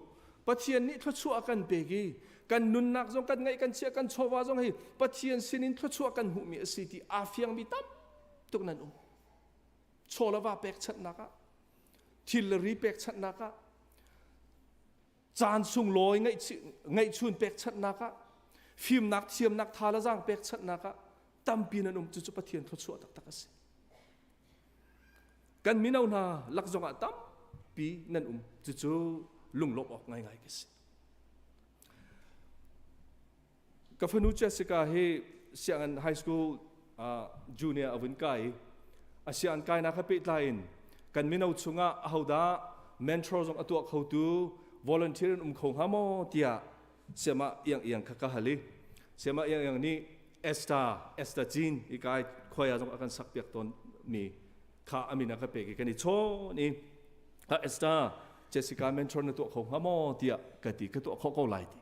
Pathian nih thluachuah a kan pek i kan nunnak zong kan ngeih kan chiah kan chawva zong hi Pathian sinin thluachuah kan hmuhmi a si ti aa fiangmi tam tuk nan um. Chaw le va pekchanhnak ah thil le ri pekchanhnak ah caan sunglawi ngeihchun pekchanhnak ah fimnak thiamnak tha le zaang pekchanhnak ah tampi nan um cucu Pathian thluachuah taktak a si kan mino hna lak zongah tampi nan um cucu lunglawmh awk ngaingai ka si Ka fanu Jessica hi sianginn high school junior a vun kai i a sianginn kainak he pehtlai in kan mino chungah ahodah mentor zong a tuah khotu volunteer in um kho hnga maw tiah siama iang iang kha ka hal i siama iang iang nih Esther Esther Jean i kai khoya zong a kan sak piak tawn mi kha amin a ka pek i kan i chawn i Esther Jessica mentor na tuah kho hnga maw tiah ka ti ka tuah khawh ko lai ti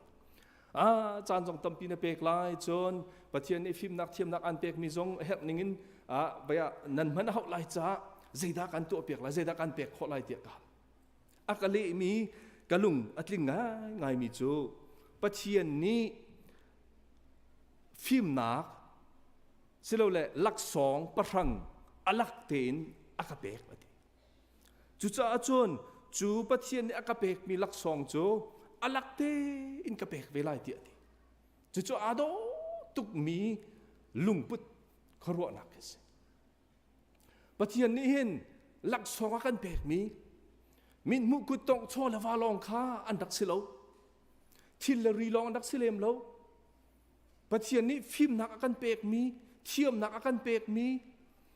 Ah, caan zong tampi na pek lai cun Pathian nih fimnak thiamnak an pekmi zong herh ningin ah baya nan hman a hauh lai caah zeidah kan tuah piak lai zeidah kan pek khawh lai tiah ka hal a ka lehmi ka lung a tling ngai ngaimi cu Pathian nih fimnak silole laksawng pahrang a lak tein a ka pek a ti Cucaah cun cu Pathian nih a ka pekmi laksawng cu a lak tein ka pek ve lai tiah a ti. Cucu aa dawh tukmi lungput khuaruahnak khi a si. Pathian nih hin laksawng a kan pekmi mithmuh kuttongh chaw le va lawng kha an rak si lo. Thil le ri lawng an rak si lem lo. Pathian nih fimnak a kan pekmi, thiamnak a kan pekmi,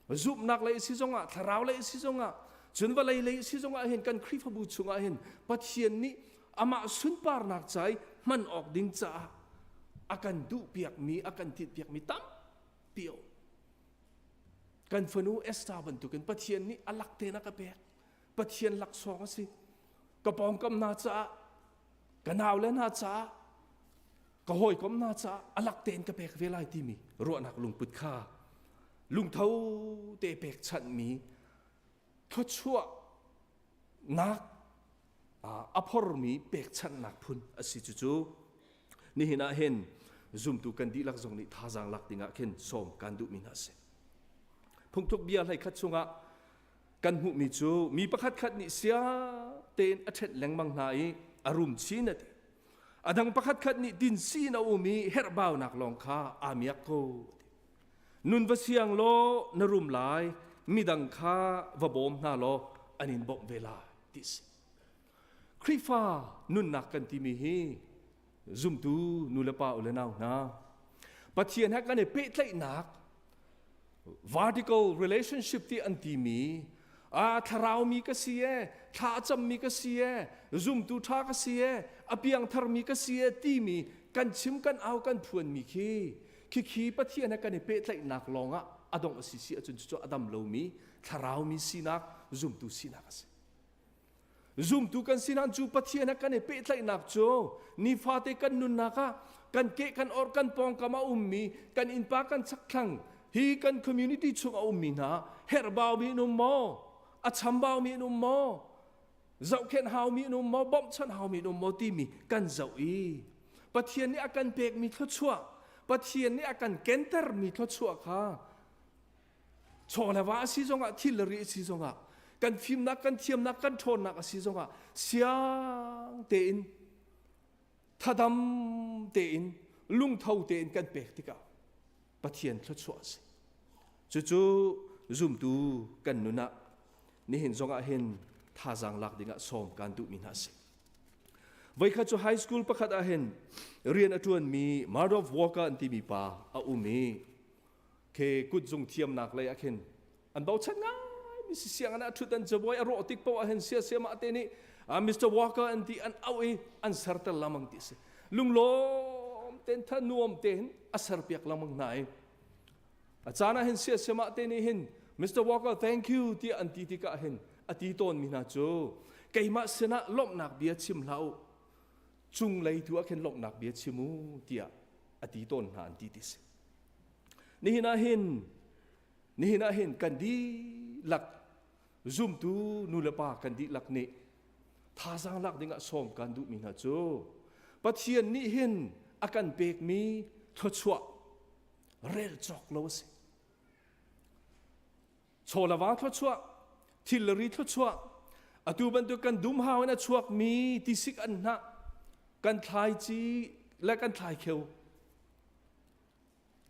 zumhnak lei si zongah, thlarau lei si zongah, cun vawlei lei si zongah hin kan Khrihfabu chungah hin Pathian nih amah sunparnak ca i hman awk ding caah a kan duhpiakmi, a kan tinhpiakmi tampi a um. Kan fanu Esther bantukin Pathian nih a lak tein a ka pek. Pathian laksawng a si. Ka pawngkam hna caah, ka naule hna caah, ka hawikom hna caah a lak tein ka pek ve lai timi ruahnak lungput kha lungtho te pekchanhmi thluachuahnak a phormi pekchanhnak phun a si. Cucu nihin ah hin zumtu kan dihlak zong nih thazaang lak dingah khin sawm kan duhmi hna a si. Phungthuk bia hlei khat chungah kan hmuhmi cu mi pakhat khat nih sia tein a ṭhenh lengmang hna i a rum chin a ti. A dang pakhat khat nih din sin a um i herhbaunak lawng kha aa miak ko. Nun va siang law na rum lai, midang kha va bawm hna law an in bawmh ve lai ti si. Khrihfa nunnak kan timi hi zumtu nu le pa u le nau hna Pathian he kan i pehtlaihnak vertical relationship ti an timi a thlarau mi ka si e thla a cammi ka si e zumtu ṭha ka si e a piangthar mi ka si e timi kan chim kan au kan phuanmi khi khikhi Pathian he kan i pehtlaihnak lawngah a dongh a si si ahcun cucu a dam lomi thlarau mi sinak zumtu sinak a si. Zumtu kan sinak cu Pathian he kan i pehtlaihnak cu nifate kan nunnak ah kan ke kan or kan pawngkam a ummi kan innpa kan chakthlang hi kan community chung a ummi hna herhbaumi an um maw a chambaumi an um maw zohkhenh haumi an um maw bawmhchanh haumi an um maw timi kan zoh i Pathian nih a kan pekmi thluachuah Pathian nih a kan kentermi thluachuah kha Chaw le va a si zongah thil le ri a si zongah kan fimnak kan thiamnak kan ṭhawnnak a si zongah siang tein thadam tein lungtho tein kan pek tikah Pathian thluachuah a si. Cucu zumtu kan nun ah nihin zongah hin thazaang lak dingah sawm kan duhmi hna a si. Voikhat cu high school pakhat ah hin rian a ṭuanmi Murdoch Walker an timi pa a um i Ke kutzung thiamnak lei ah khin an bochan ngai mi si siang an ṭhut an cabuai a rawh tik paoh ah hin sia siamah te nih Mr. Walker an ti an auh i an serter lamang ti si lunglawm ten tha nuam tein a serpiak lengmang hna i a caan ah hin sia siamah te nih hin Mr. Walker thank you tiah an ti tikah hin a ti tawn mi hna cu keimah sinah lawmhnak bia chim hlah u cunglei tu ah khin lawmhnak bia chim u tiah a ti tawn hna an ti ti si Nihin ah hin nihin ah hin kan dihlak zumtu nu le pa kan dihlak nih thazaang lak dingah sawm kan duhmi hna cu Pathian nih hin a kan pekmi thluachuah rel cawk lo a si. Chaw le va thluachuah, thil le ri thluachuah, atu bantuk kan dumhau in a chuakmi tisik an hnah, kan thlaici le kan thlaikheu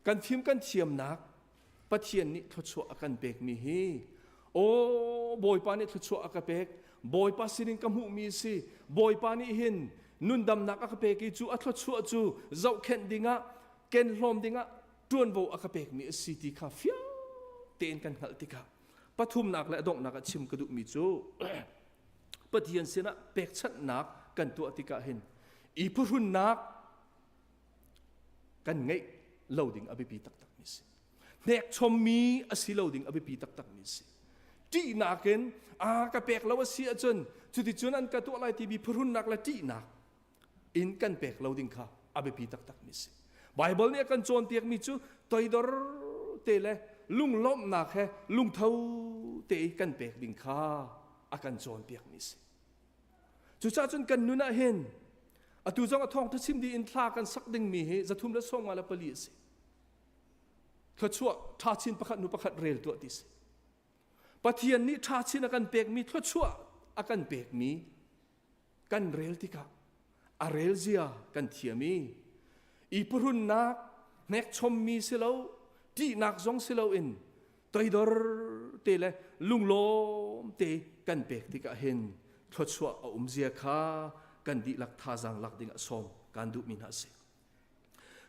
Kan fim kan thiamnak Pathian nih thluachuah a kan pekmi hi aw Bawipa nih thluachuah a ka pek Bawipa sinin ka hmuhmi si Bawipa nih hin nundamnak a ka pek i cu a thluachuah cu zohkhenh dingah ken hlawm dingah ṭuanvo a ka pekmi a si ti kha fiang tein kan hngalh tikah pathumnak le a donghnak ah chim ka duhmi cu Pathian sinah pekchanhnak kan tuah tikah hin i phuhrunnak kan ngeih lo ding a biapi taktakmi si. Hnekchommi a si lo ding a biapi taktakmi si. Ṭihnak in a ka pek lo a si ahcun cuticun an ka tuah lai timi phuhrunnak le ṭihnak in kan pek lo ding kha a biapi taktakmi si. Baibal nih a kan cawnpiakmi cu toidor te le lunglawmhnak he lungtho te i kan pek ding kha a kan cawnpiakmi si. Cucaah cun kan nun ah hin atu zong a thawngtha chim dih in thla kan sak dingmi hi 354 a si. Thluachuah ṭha chin pakhat hnu pakhat rel tuah ti si. Pathian nih ṭha chin a kan pekmi thluachuah a kan pekmi kan rel tikah a rel zia kan thiam i i phuhrunnak hnekchommi si lo ṭihnak zong si loin toidor te le lunglawm te kan pek tikah hin thluachuah a um zia kha kan dihlak thazaang lak ding ah sawm kan duhmi hna a si.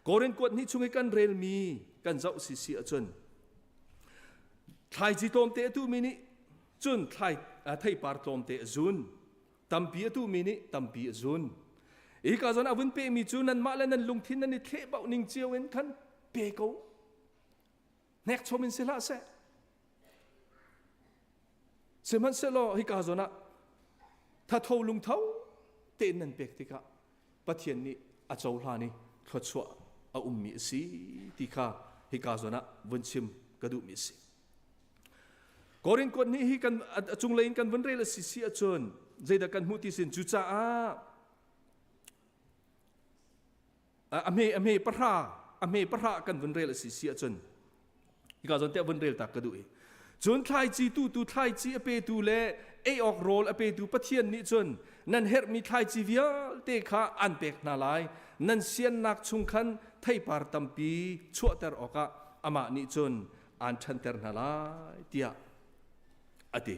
Korin kuat hnih chung i kan relmi kan zoh si si ahcun thlaici tlawmte a tuhmi nih cun thlai theipar tlawmte a zun tampi a tuhmi nih tampi a zun hika zawn a vun pehmi cu nanmah le nan lungthin nan i thlehbauh ning cio in khan pe ko hnekchom in si hlah seh sihmanhsehlaw hika zawn ah thatho lungtho tein nan pek tikah Pathian nih a cohlan i thluachuah a ummi a si ti kha hika zawn ah vun chim ka duhmi a si. Korin kuat nih hi kan a cunglei in kan vun rel a si si ahcun zeidah kan hmuh ti sin cucaah a hme a hme pahra a hme pahra kan vun rel a si si ahcun hika zawn te vun rel tak ka duh i cun thlaici tu tu thlaici a petu le ei awk rawl a petu Pathian nih cun nan herhmi thlaici vialte kha an pek hna lai nan siannak chung khan theipar tampi chuahter awkah amah nih cun aan ṭhanter hna lai tiah a ti.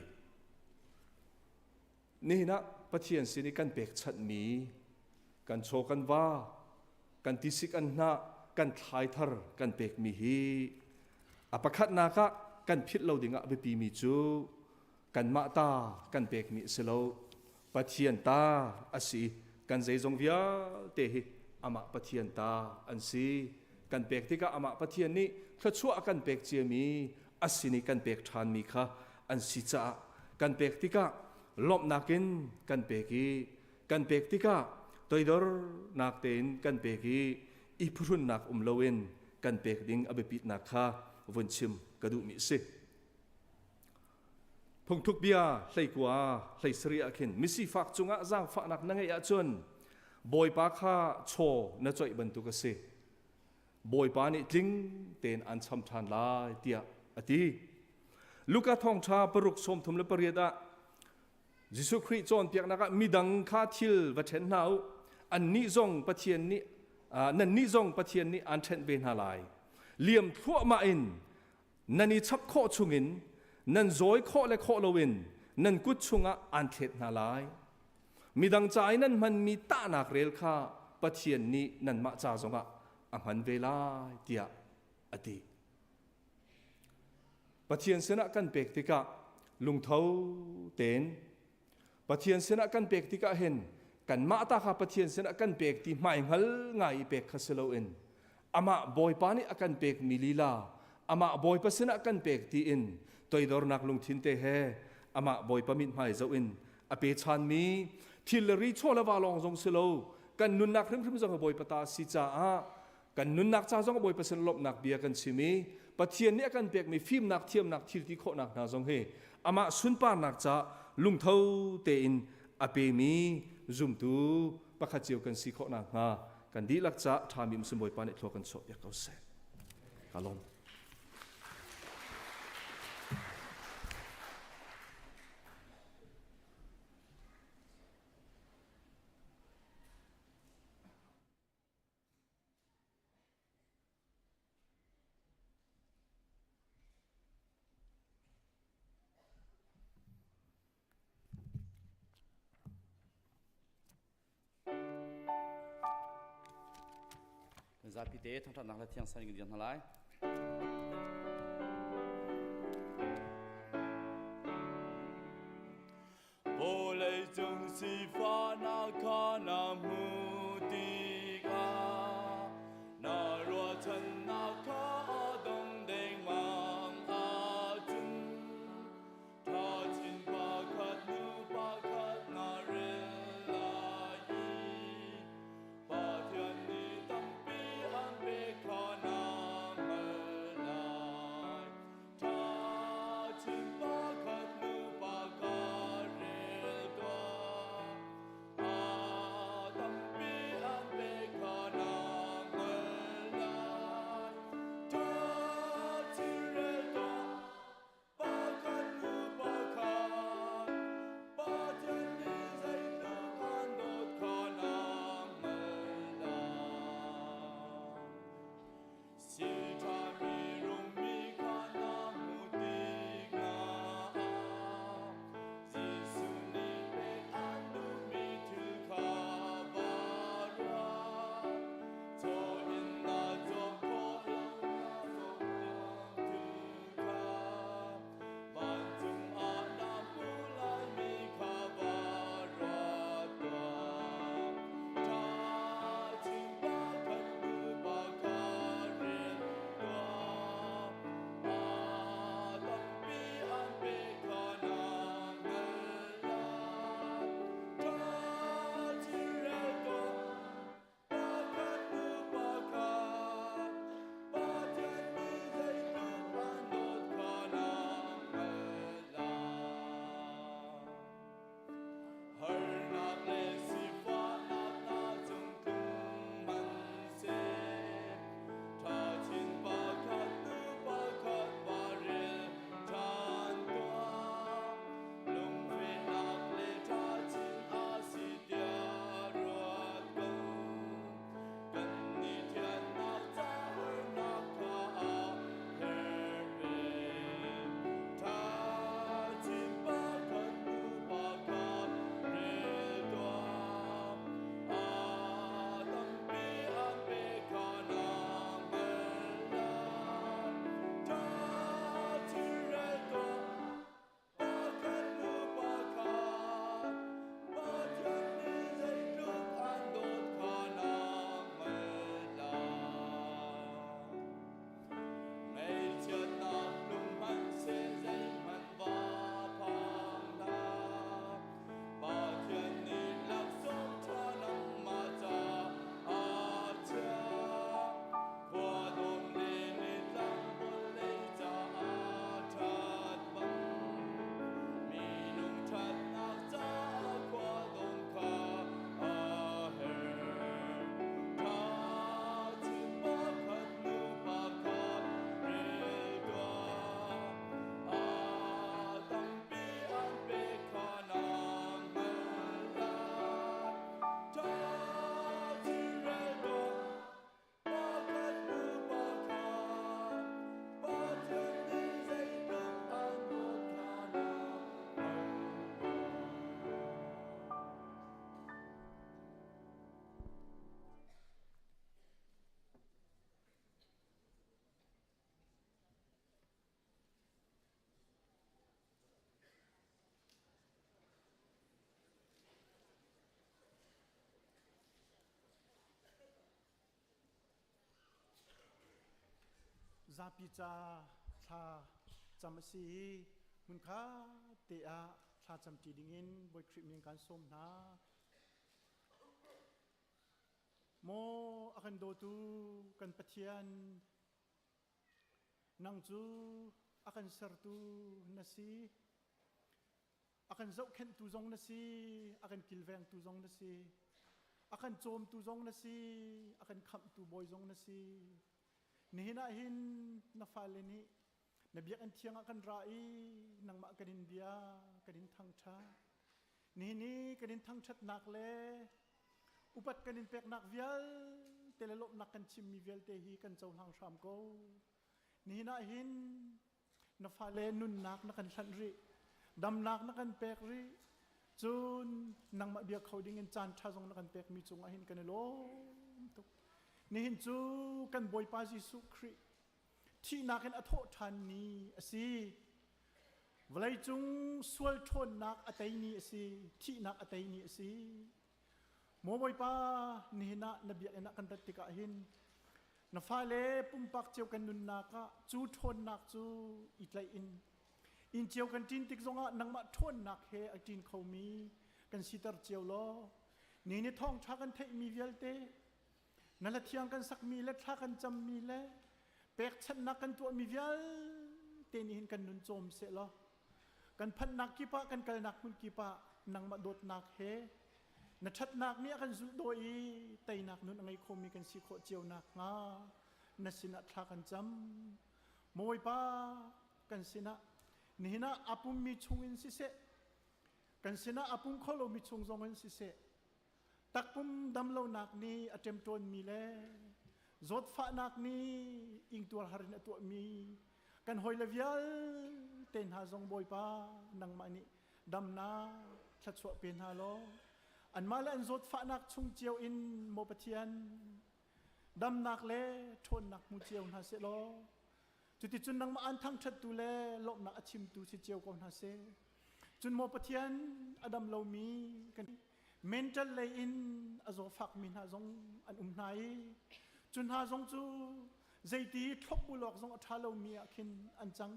Nihin ah Pathian sin i kan pekchanhmi kan chaw kan va, kan tisik an hnah, kan thlai thar kan pekmi hi a pakhatnak ah kan philh lo dingah a biapimi cu kanmah ta kan pekmi a si lo Pathian ta a si kan zeizong vialte hi amah Pathian ta an si kan pek tikah amah Pathian nih thluachuah a kan pek ciami a sin i kan pek ṭhanmi kha an si caah kan pek tikah lawmhnak in kan pek i kan pek tikah toidornak tein kan pek i i phuhrunnak um loin kan pek ding a biapitnak kha vun chim ka duhmi a si. Phungthuk bia hleikua hleisarih ah khin misifak cungah zaangfahnak na ngeih ahcun Bawipa kha chaw na coih bantuk a si. Bawipa nih tling tein an cham ṭhan lai tiah a ti. Luka thawngṭha paruk 38 ah Jesuh Khrih cawnpiaknak ah midang kha thil va ṭhen hna u annih zong Pathian nih nannih zong Pathian nih aan ṭhenh ve hna lai. Liam thluahmah in nan i chap khawh chungin nan zawi khawh le khawh loin nan kut chungah aan thlet hna lai. Midang ca i nan hmanmi tahnak rel kha Pathian nih nanmah ca zongah a hman ve lai tiah a ti. Pathian sinah kan pek tikah lungtho tein Pathian sinah kan pek tikah hin kanmah ta kha Pathian sinah kan pek ti hmaihngal ngai i pek kha si loin amah Bawipa nih a kan pekmi lila amah Bawipa sinah kan pek tiin toidornak lungthin te he amah Bawipa mithmai zoh in a pe chanmi thil le ri chaw le va lawng zong si lo kan nunnak hrimhrim zong Bawipa ta si caah kan nunnak ca zong Bawipa sin lawmhnak bia kan chim i Pathian nih a kan pekmi fimnak thiamnak thil ti khawhnak hna zong hi amah sunparnak ca lungtho tein a pemi zumtu pakhat cio kan si khawh nakhnga kan dihlak ca ṭhami um Bawipa nih thlua kan chuahpiak ko seh. Ka lawm. Zapi te thangṭhatnak le thiang san in kan dir hna lai. Vawleicung sifahnak kha na hmuh tikah na ruahchannak kha a dong dengmang ahcun ṭhachin pakhat hnu pakhat na rel lai i Pathian nih tampi an pek kha na hngalh lai. Zapi ca thla cam a si i hmunkha te ah thla camṭi dingin Bawi Khrih min kan sawm hna. Maw a kan dawtu kan Pathian, nang cu a kan sertu na si. A kan zohkhenhtu zong na si, a kan kilvengtu zong na si, a kan cawmtu zong na si, a kan khamhtu bawi zong na si. Nihin ah hin na fale nih na biakinn thiang ah kan ra i nangmah kan in bia, kan in thangṭhat. Nihin i kan in thangṭhatnak le upat kan in peknak vialte le lawmhnak kan chimmi vialte hi kan cohlang hram ko. Nihin ah hin na fale nunnak na kan hlanh rih, damnak na kan pek rih, cun nangmah bia kho ding in caan ṭha zong na kan pekmi cungah hin kan i lawm tuk. Nihin cu kan Bawipa Jesuh Khrih thihnak in a thawh ṭhan ni a si. Vawleicung sual ṭhawnnak a tei ni a si, thihnak a tei ni a si. Maw Bawipa, nihin ah na biakinn ah kan rat tikah hin na fale pumpak cio kan nunnak ah cu ṭhawnnak cu i tlaih in inn cio kan ṭin tik zongah nangmah ṭhawnnak he a ṭin khomi kan siter cio law ni ni thawngṭha kan theihmi vialte na la thiang kan sakmi le thla kan cammi le pekchanhnak kan tuahmi vialte nih hin kan nun cawm seh law kan phanhnak kip ah kan kalnak hmun kip ah nangmah dawtnak he na ṭhatnak nih a kan zulh dawi i teinak nun a ngei khomi kan si khawh cio nakhnga na sinah thla kan cam. Bawipa kan sinah nihin ah a pummi chungin siseh kan sinah a pum kho lomi chung zongin siseh takpum damlonak nih a ṭemṭawnmi le zawtfahnak nih ingtuar har in a tuahmi kan hawile vialte hna zong Bawipa nangmah nih damnak thluachuah pe hna law anmah le an zawtfahnak chung cio in maw Pathian damnak le ṭhawnnak hmu cio hna seh law cuticun nangmah an thangṭhattu le lawmhnak a chimtu si cio ko hna seh. Cun maw Pathian a dam lomi kan mental lei in a zawfakmi hna zong an um hna i cu hna zong cu zeiti thlopbul awk zong a ṭha lomi ah khin an cang.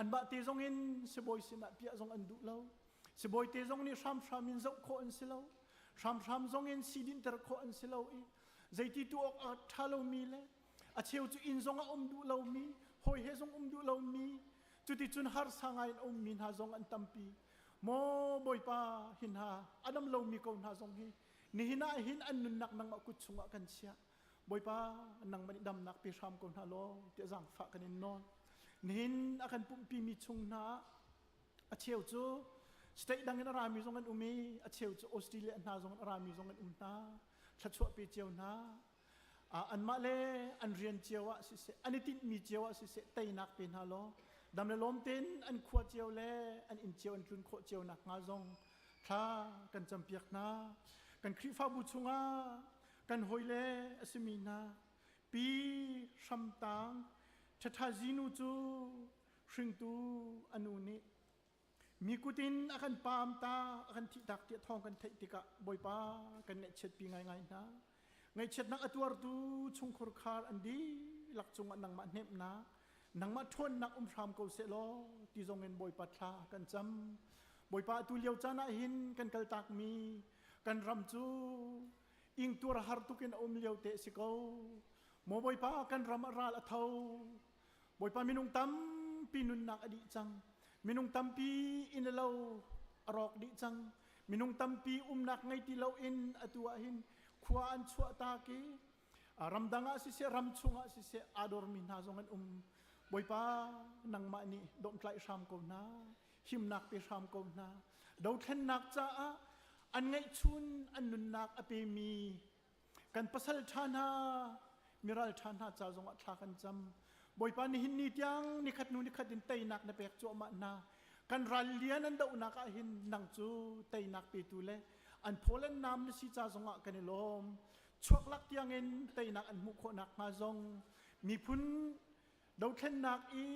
Anmah te zong in sibawi sinah piah zong an duh lo. Sibawi te zong nih hramhram in zoh khawh an si lo. Hramhram zong in sii dinter khawh an si lo i zeiti tu awk a ṭha lomi le a cheu cu inn zong a um duh lomi, hawi he zong um duh lomi, cuticun harsa ngai in a ummi hna zong an tampi. Maw Bawipa, hi hna a dam lomi ko hna zong hi nihin ah hin an nunnak nangmah kut chungah kan chiah. Bawipa, nangmah nih damnak pe hram ko hna law tiah zaangfah kan in nawl. Nihin a kan pumhpimi chung hna ah a cheu cu state dang in a rami zong an um i a cheu cu Australia hna zong in a rami zong an um hna. Thluachuah pe cio hna. Anmah le an rian cio ah siseh, an i tinhmi cio ah siseh, teinak pe hna law dam le lawm tein an khua cio le an inn cio an tlun khawh cio nakhnga zong thla kan campiak hna. Kan Khrihfabu chungah kan hawile a simi hna Pi Hramtang Ṭhaṭha Zinu cu hringtu a nu nih mi kut in a kan paam ta a kan thihtak tiah thawng kan theih tikah Bawipa kan ngaihchiatpi ngaingai hna. Ngaihchiatnak a tuartu chungkhur khar an dihlak cungah nangmah hnemhnak nangmah ṭhawnnak um hram ko seh law ti zongin Bawipa thla kan cam. Bawipa atu lio caan ah hin kan kaltakmi kan ram cu ingtuar har tuk in a um lio te si ko. Maw Bawipa kan ram a ral a tho. Bawipa minung tampi nunnak a dih cang. Minung tampi inn le lo a rawk dih cang. Minung tampi umnak ngei ti loin atu ah hin khua an chuah tak i ramdang ah siseh ram chungah siseh aa dormi hna zong an um. Bawipa nangmah nih domhtlaih hram ko hna. Himnak pe hram ko hna. Dothlennak caah an ngeihchun an nunnak a pemi kan pasal ṭha hna miral ṭha hna ca zongah thla kan cam. Bawipa nihin ni tiang nikhat hnu nikhat in teinak na pek cuahmah hna. Kan ral lian an dohnak ah hin nang cu teinak petu le an phaw le nam na si ca zongah kan i lawm. Chuaklak tiangin teinak an hmuh khawh nakhnga zong miphun dothlennak i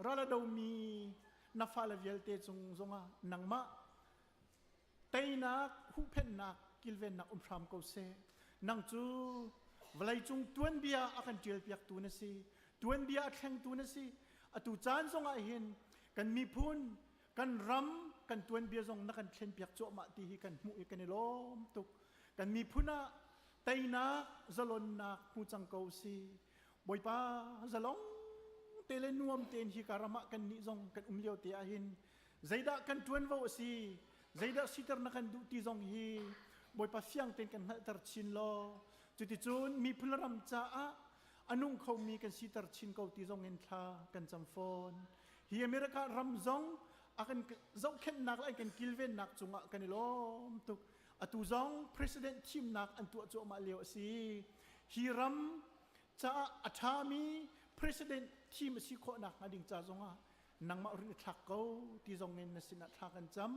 ral a domi na fale vialte cung zongah nangmah teinak huhphenhnak kilvennak um hram ko seh. Nang cu vawleicung tuanbia a kan ṭialpiaktu na si. Tuanbia a thlengtu na si. Atu caan zongah hin kan miphun, kan ram, kan tuanbia zong na kan thlenpiak cuahmah ti hi kan hmuh i kan i lawm tuk. Kan miphun ah teinak, zalonnak hmu cang ko si. Bawipa zalong te le nuam tein hi ka ram ah kan nih zong kan um lio te ah hin zeidah kan ṭuanvo a si, zeidah siter na kan duh ti zong hi Bawipa fiang tein kan hngalhter chin law cuticun miphun le ram caah a nung khomi kan siter chin ko ti zong in thla kan cam fawn. Hi America ram zong a kan zohkhenhnak le an kan kilvennak cungah kan i lawm tuk. Atu zong president thimnak an tuah cuahmah lio a si. Hi ram caah a ṭhami president thim a si khawh nakhnga ding ca zongah nangmah rin i thlak ko ti zong in na sinah thla kan cam.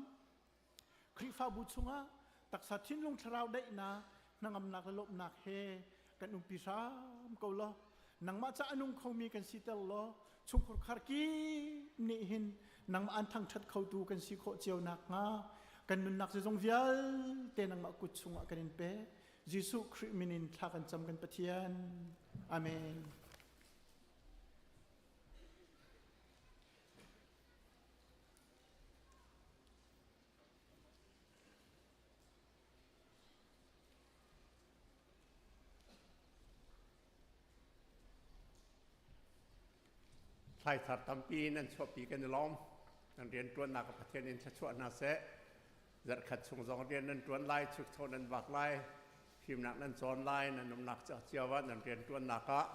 Khrihfabu chungah taksa thinlung thlarau daihnak hnangamnak le lawmhnak he kan umpi hram ko law nangmah ca a nung khomi kan siter law chungkhur khar kip nih hin nangmah an thangṭhat khotu kan si khawh cio nakhnga kan nunnak zeizong vialte nangmah kut chungah kan in pek. Jesuh Khrih min in thla kan cam kan Pathian. Amen. Thlaithar tampi nan chuahpi kan i lawm. Nan rianṭuannak Pathian in thluachuah hna seh. Zarhkhat chung zong rian nan ṭuan lai, chukcho nan vak lai, fimnak nan cawn lai, nan umnak cio ah nan rianṭuannak ah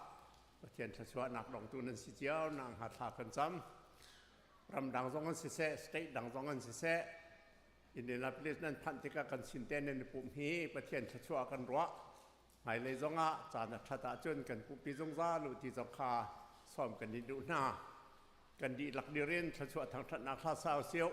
Pathian thluachuahnak dongtu nan si cio nak hnga thla kan cam. Ramdang zong an siseh, state dang zong an siseh, Indianapolis nan phanh tikah kan sin te nan i pumh hi Pathian thluachuah kan ruah. Hmailei zongah caan a ṭhat ahcun kan pumhpi zungzal u ti zong kha sawm kan in duh hna. Kan dihlak dir in thluachuah thangṭhatnak hla sa usih.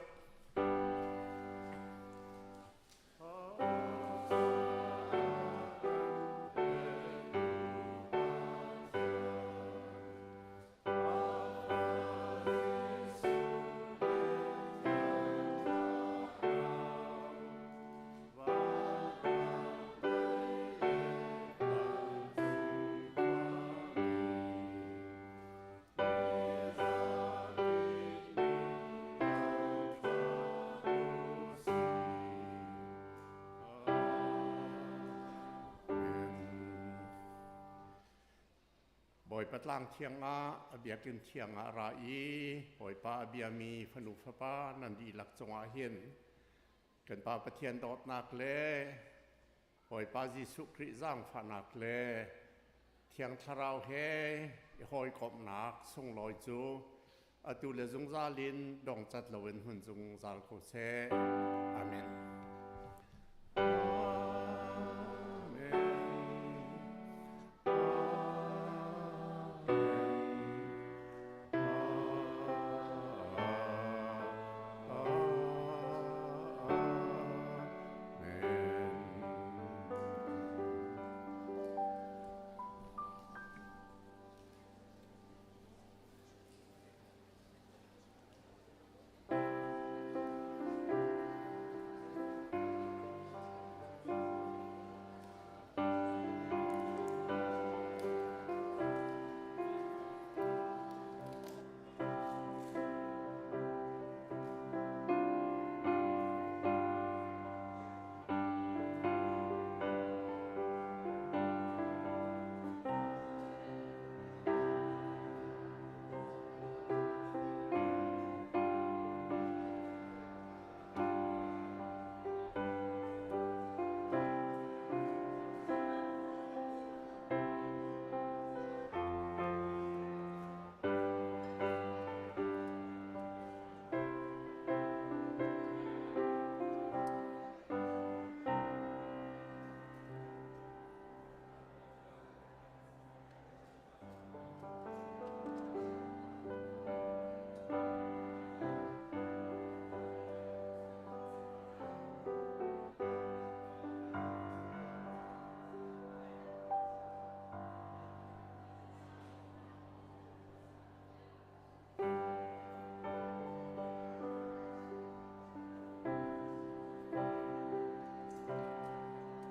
Bawipa tlang thiang ah a biakinn thiang ah ra i Bawipa a biami fanu fapa nan dihlak cungah hin kan Pa Pathian dawtnak le Bawipa Jesuh Khrih zaangfahnak le Thiang Thlarau he i hawikomhnak sunglawi cu atu le zungzal in dongcat loin hmun zungzal ko seh. Amen.